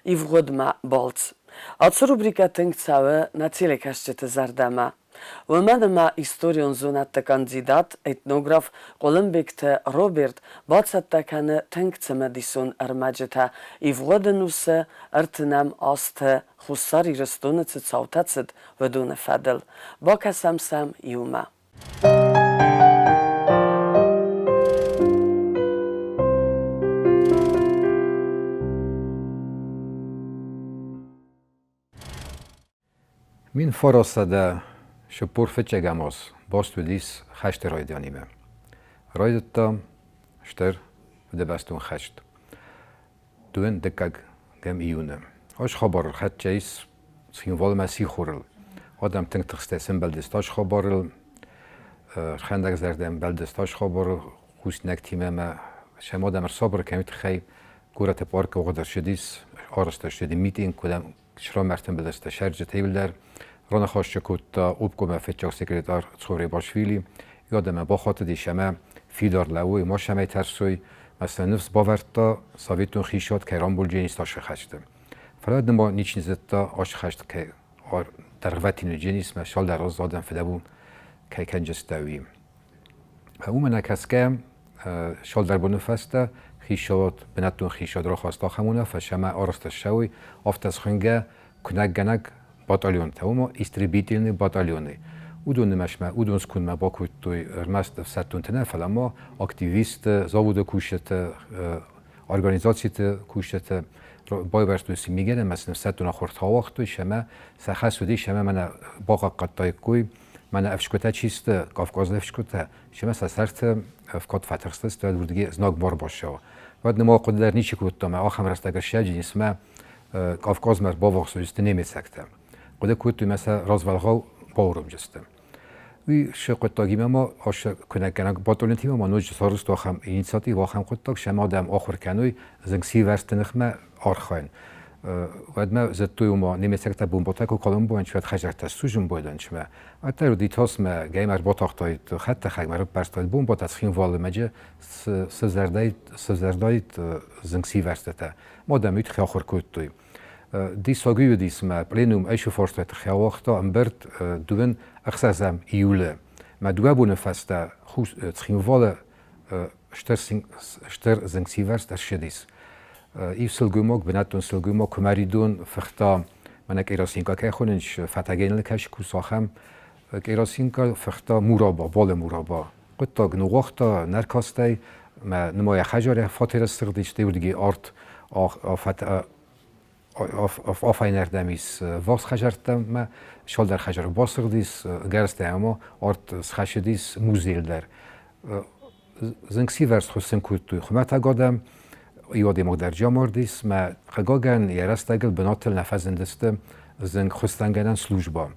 Ивгъуыдмӕ балц. Ацы рубрикӕ тынг цӕуы нӕ телекӕсджыты зӕрдӕмӕ. Уымӕн ӕмӕ историон зонӕдты кандидат, этнограф Хъуылымбегты Роберт бацӕттӕ кӕны тынг цымыдисон ӕрмӕджытӕ ивгъуыд ӕнусы ӕртынӕм азты Хуссар Ирыстоны цы цаутӕ цыд, уыдоны фӕдыл. Бакӕсӕм сӕм иумӕ. 1945 аз баст уыдис хӕсты райдианимӕ. Райдыдта Стыр Фыдыбӕстон хӕст. Дыууын дыккӕгӕм июны. Ас хабар ӕрхӕццӕ ис Цхинвалмӕ сихорыл. Адӕм тынг тыхстӕй сӕмбӕлдысты ас хабарыл, ӕрхӕндӕгзӕрдӕ ӕмбӕлдысты ас хабарыл хъусинӕгтимӕ ӕмӕ сӕм адӕм ӕрсабыр кӕны тыххӕй горӕты паркы уагъд ӕрцыдис, арӕзт ӕрцыди митинг, куыдӕм срамӕртӕмбӕлдысты сӕрджытӕ иуылдӕр. Раныхас кодта обкомы фыццаг секретарь Цховребашвили. Адӕмӕн бахатыдис ӕмӕ фидар лӕууой, ма сӕмӕй тӕрсой, ӕмӕ сӕ ныфс бавӕрдта, советон хицауад кӕй рамбулдзӕнис ацы хӕсты. Фӕлӕ дын ма ничи зыдта, ацы хӕст кӕй дӕргъвӕтин уыдзӕнис, мӕ цалдӕр азы адӕм фыдӕбон кӕй кӕнджысты, уый. Уымӕ нӕ кӕсгӕ, цалдӕр боны фӕстӕ хицауад, бынӕттон хицауад рахаста ахӕм уынаффӕ, ӕмӕ арӕзт ссӕуой афтӕ схуынгӕ куынӕггӕнӕг батальонтӕ, ома истребительные батальоны. Уыдон нымӕцмӕ, уыдон скондмӕ бакодтой ӕрмӕст ӕфсӕддонты нӕ, фӕлӕ ма активистты, заводы кусджыты, организациты кусджыты байвӕрстой сын мигӕн ӕмӕ сын ӕфсӕддон ахуыртӕ ауагътой ӕмӕ сӕ хӕс уыдис ӕмӕ мӕнӕ бахъахъхъӕдтаиккой мӕнӕ ӕфсгуытӕ чи сты, Кавказы ӕфсгуытӕ, семӕ сӕ сӕрты ӕфкод фӕтыхстысты, уӕд уырдыгӕй знаг бар бассӕуа. Уӕд нымӕ хъуыды дӕр ничи кодта, ӕмӕ ахӕм рӕстӕг ссӕджынис мӕ Кавказмӕ ӕрбаввахс уыдысты немецӕгтӕ. Хъуыды кодтой мӕ сӕ развӕлгъау бауромджысты. Уый сӕ хъуыддагимӕ ма асы куынӕггӕнӕг батальонтимӕ ма ноджы сарӕзтой ахӕм инициативӕ, ахӕм хъуыддаг, сӕм адӕм ахуыр кӕной зынгсирвӕзты ныхмӕ архайын. Уӕдмӕ зыдтой, ома немецӕгтӕ бомбӕтӕ куы калын бойынч, уӕд хӕдзӕрттӕ ссудзын бойдӕнчмӕ. Ӕддӕр уыди тасмӕ, гӕймӕ ӕрбатахтаид хӕдтӕхӕгмӕ, ӕрыппӕрстаид бомбӕтӕ Цхинвалы мӕджы сывзӕрдаид зынгсирвӕзтытӕ. Мадӕм уый тыххӕй ахуыр кодтой. Диссаг уыдис мӕ пленум ӕй фарстаты хиауагъта ӕмбырд дыууын ӕхсӕзӕм июлы. Мӕ дыууӕ боны фӕстӕ Цхинвалы стыр зынгсивӕрзт ӕрцыдис. Иу сылгоймаг, бынӕттон сылгоймаг Куымӕридон фыхта, мӕнӕ керосинка кӕй хонынц, фӕтӕгеныл кӕй скусы, ахӕм керосинка фыхта мураба, балы мураба. Хъуыддаг ныууагъта нӕркастӕй, мӕ нымайа хӕдзарӕ фатеры сыгъдис, уырдыги арт афайнӕрдӕм ис вахс хӕдзӕрттӕмӕ, цалдӕр хӕдзары басыгъдис, гӕрзтӕ ӕмӕ арт схӕссыдис музейыл дӕр. Зынгсивӕрзт хуыссын кодтой хуымӕтӕг адӕм, иу адӕймаг дӕр амардис, мӕ хъыгагӕн, йӕ рӕстӕгыл бынатыл нӕ фӕзындысты зынгхуыссӕнгӕнӕн службӕ.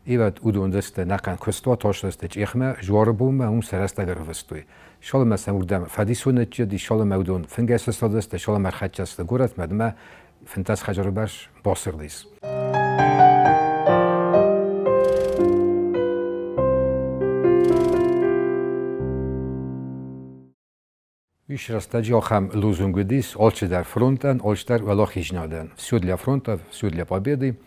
Ивӕд уыдон дысты нӕхъӕн куыстуат асдысты Чъехмӕ, Жуары бонмӕ, уым сӕ рӕстӕг ӕрвыстой. Цалынмӕ сӕм уырдӕм фӕдисон ныццыди, цалынмӕ уыдон фынгӕй сыстадысты, цалынмӕ ӕрхӕццӕ сты горӕтмӕ, дымӕ 15 хӕдзары бӕрц басыгъдис. Ис рӕстӕджы ахӕм лозунг уыдис алчидӕр фронтӕн, алчидӕр уӕлахизнадӕн. Все для фронта, все для победы.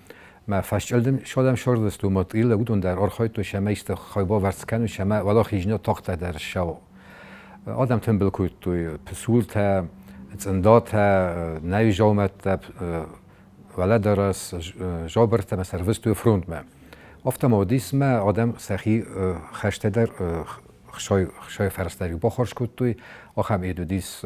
Мӕ фӕсчъылдым садӕм сӕрдысты уымӕ тъилы, уыдон дӕр архайдтой сӕмӕ исты хайбавӕрд скӕнын, сӕмӕ уӕлахизнад тагъддӕр дӕр ссӕуы. Адӕм тымбыл кодтой пысултӕ, цъындатӕ, нӕй дзаумӕттӕ, уӕлӕдарӕс, жабыртӕ ӕмӕ сӕ ӕрвыстой фронтмӕ. Афтӕ ма уыдис мӕ адӕм сӕхи хӕстӕ дӕр хсай фӕрстӕй бахарз кодтой. Ахӕм ед уыдис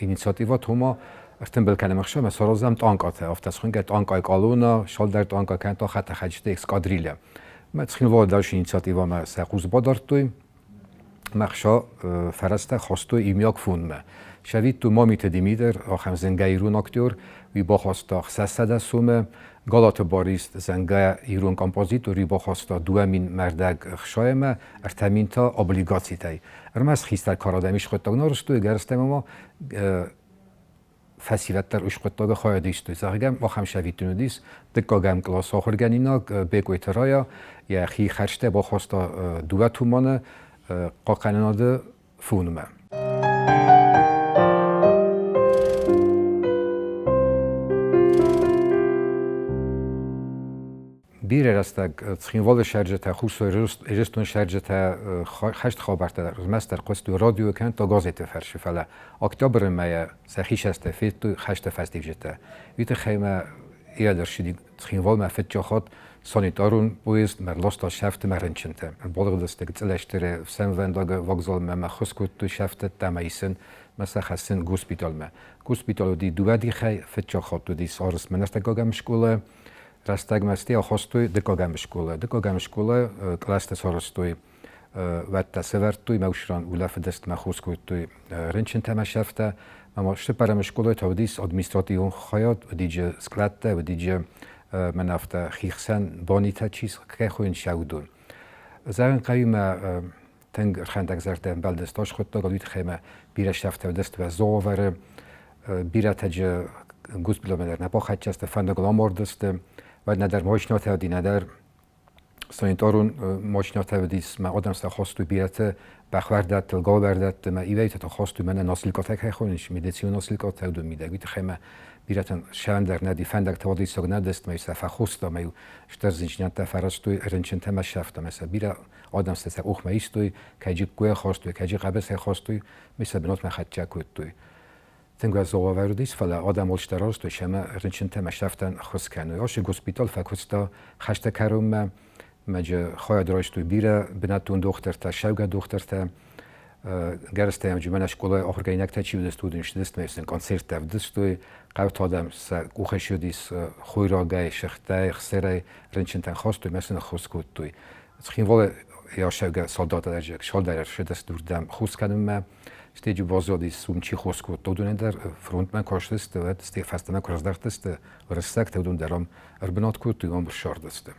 инициативӕ тома ӕртымбыл кӕнӕм ӕхсӕмӕ саразӕм танкъатӕ, афтӕ схуынгӕ танкъайы къалона, цалдӕр танкъа кӕнӕ та хӕдтӕхӕджыты эскадрилья. Мӕ Цхинвалы дӕр инициативӕмӕ сӕ хъус бадардтой. Мӕ хса фӕрӕзтӕ хастой иумиаг фондмӕ. Сӕвидтой Мамиты Димитр, ахӕм зынгӕ ирон актер, уый бахаста 600 сомы. Галаты Барис зӕнгӕ ирон композитори бахаста 2000 мӕрдӕг ӕхсайӕмӕ, 3000 та облигацитӕй. Ӕрмӕст хистӕр кар адӕм ис хъуыддаг нӕ рыстой, гӕрзтӕм ӕмӕ фӕсивӕд дӕр ус хъуыддагы хайад истой. Зӕгъгӕ, ахӕм сӕвиттон уыдис, дыккагӕм къласы ахуыргӕнинаг Бекъойты Рая йӕхи хӕрзтӕ бахаста дыууӕ туманы хъахъхъӕнынады фонмӕ. Бирӕ рӕстӕг Цхинвалы сӕрджытӕ, Хуссар Ирыстоны сӕрджытӕ хӕст хабӕрттӕ ӕрмӕстдӕр хъуыстой радио кӕнӕ та газеты фӕрцы, фӕлӕ октябры мӕйӕ сӕхи сӕстӕ федтой хӕсты фӕстиуджытӕ. Уый тыххӕй ма йӕ дӕр ссыди Цхинвалмӕ фыццаг хатт санитарон поезд мӕ ӕрласта сӕфты мӕ рынчынтӕ. Ӕрбалыгъдысты гыццылӕстыры ӕфсӕнвӕндаг вокзалмӕ мӕ ххуыс кодтой сӕфтӕдтӕ ӕмӕ исын мӕ сӕ хӕссын госпиталмӕ. Госпитал уыди дыууӕ дихӕй, фыццаг хатт уыдис арызт мӕнӕртӕггагӕм скъола, рӕстӕгмӕ стӕй ахастой дыккагӕм скъола. Дыккагӕм скъола кълӕстӕ сарӕзтой, уӕттӕ сӕвӕрдтой, мӕ усран улӕфыдыстмӕ хос кодтой рынчынтӕ мӕ сӕфтӕ. Ӕмӕ цыппӕрӕм скъолайы та уыдис административон хайад, уыди скълӕдтӕ, уыди мӕнӕ афтӕ хихсӕн бонитӕ чи кӕй хойынц, уыдон. Зӕгъын хъӕуы мӕ тынг ӕрхӕндӕг зӕрдӕ ӕмбӕлдысты аскъуыддаг, уый тыххӕй мӕ бирӕ сӕфтӕ уыдысты уӕззау бирӕтӕ госпиталмӕ дӕр нӕ бахӕццӕ сты, фӕндагыл амардысты, уӕд нӕдӕр машинӕтӕ уыди, нӕдӕр санитарон машинӕтӕ уыдис, мӕ адӕм сӕ хастой бирӕтӕ бӕхуӕрдӕттыл, галуӕрдӕтты, мӕ ивӕйтӕ та хастой мӕнӕ носилкатӕ кӕй хонынц, медицинон носилкатӕ уыдон мидӕг, уый тыххӕй мӕ бирӕтӕн сӕндӕр нӕ ди, фӕндӕгтӕ уадиссаг нӕ дыст, мӕ сӕ фӕхоста, мӕ стыр зындзинӕдтӕ фӕрӕзтой рынчынтӕ мӕ сӕфтӕ, мӕ сӕ бирӕ адӕм сӕ сӕ къухмӕ истой, кӕй джиккойӕ хастой, кӕй джи хъӕбысӕй хастой, мӕ сӕ бынатмӕ хӕццӕ кодтой. Тынг уӕззау уавӕр уыдис, фӕлӕ адӕм олстӕ рарвыстой семӕ рынчынтӕ ӕмӕ сӕфтӕн ӕххуыс кӕной. Ацы госпитал фӕкуыста хӕсты кӕронмӕ, мӕджы хайад райстой бирӕ бынӕттон дохтыртӕ, ссӕугӕ дохтыртӕ. Гӕрзтӕ ӕмӕ скъолайы ахуыргӕнинӕгтӕ чи уыдысты, уыдон ссыдысты, сын концерттӕ ӕвдыстой. Хъӕуты адӕм сӕ къухӕй ссыдис хойрагӕй, сыгъдӕй, хсырӕй рынчынтӕн хастой ӕмӕ сын ӕххуыс кодтой. Цхинвалы йӕ солдат салдат ӕрсыдысты уырдӕм хус кӕнынмӕ. Стӕй баззадис, уым чи хос кодта, уыдонӕн дӕр фронтмӕ куы ссыдысты, уӕд стӕй фӕстӕмӕ куы раздӕхтысты, уырыссӕгтӕ уыдон дӕр ам ӕрбынат кодтой, ам ссардысты.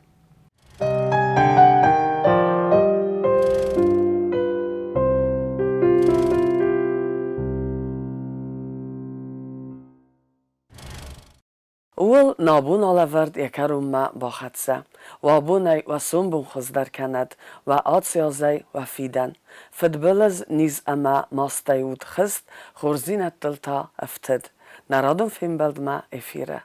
Ууыл нӕ бон алӕвӕрд йӕ кӕронмӕ бахӕццӕ. Уӕ бонӕй уӕ сомбон хуыздӕр кӕнӕд, уӕ ацъязӕй уӕ фидӕн. Фыдбылыз, низ ӕмӕ мастӕй уд хызт, хорздзинӕдтыл та ӕфтыд. Нӕ радон фембӕлдмӕ эфиры.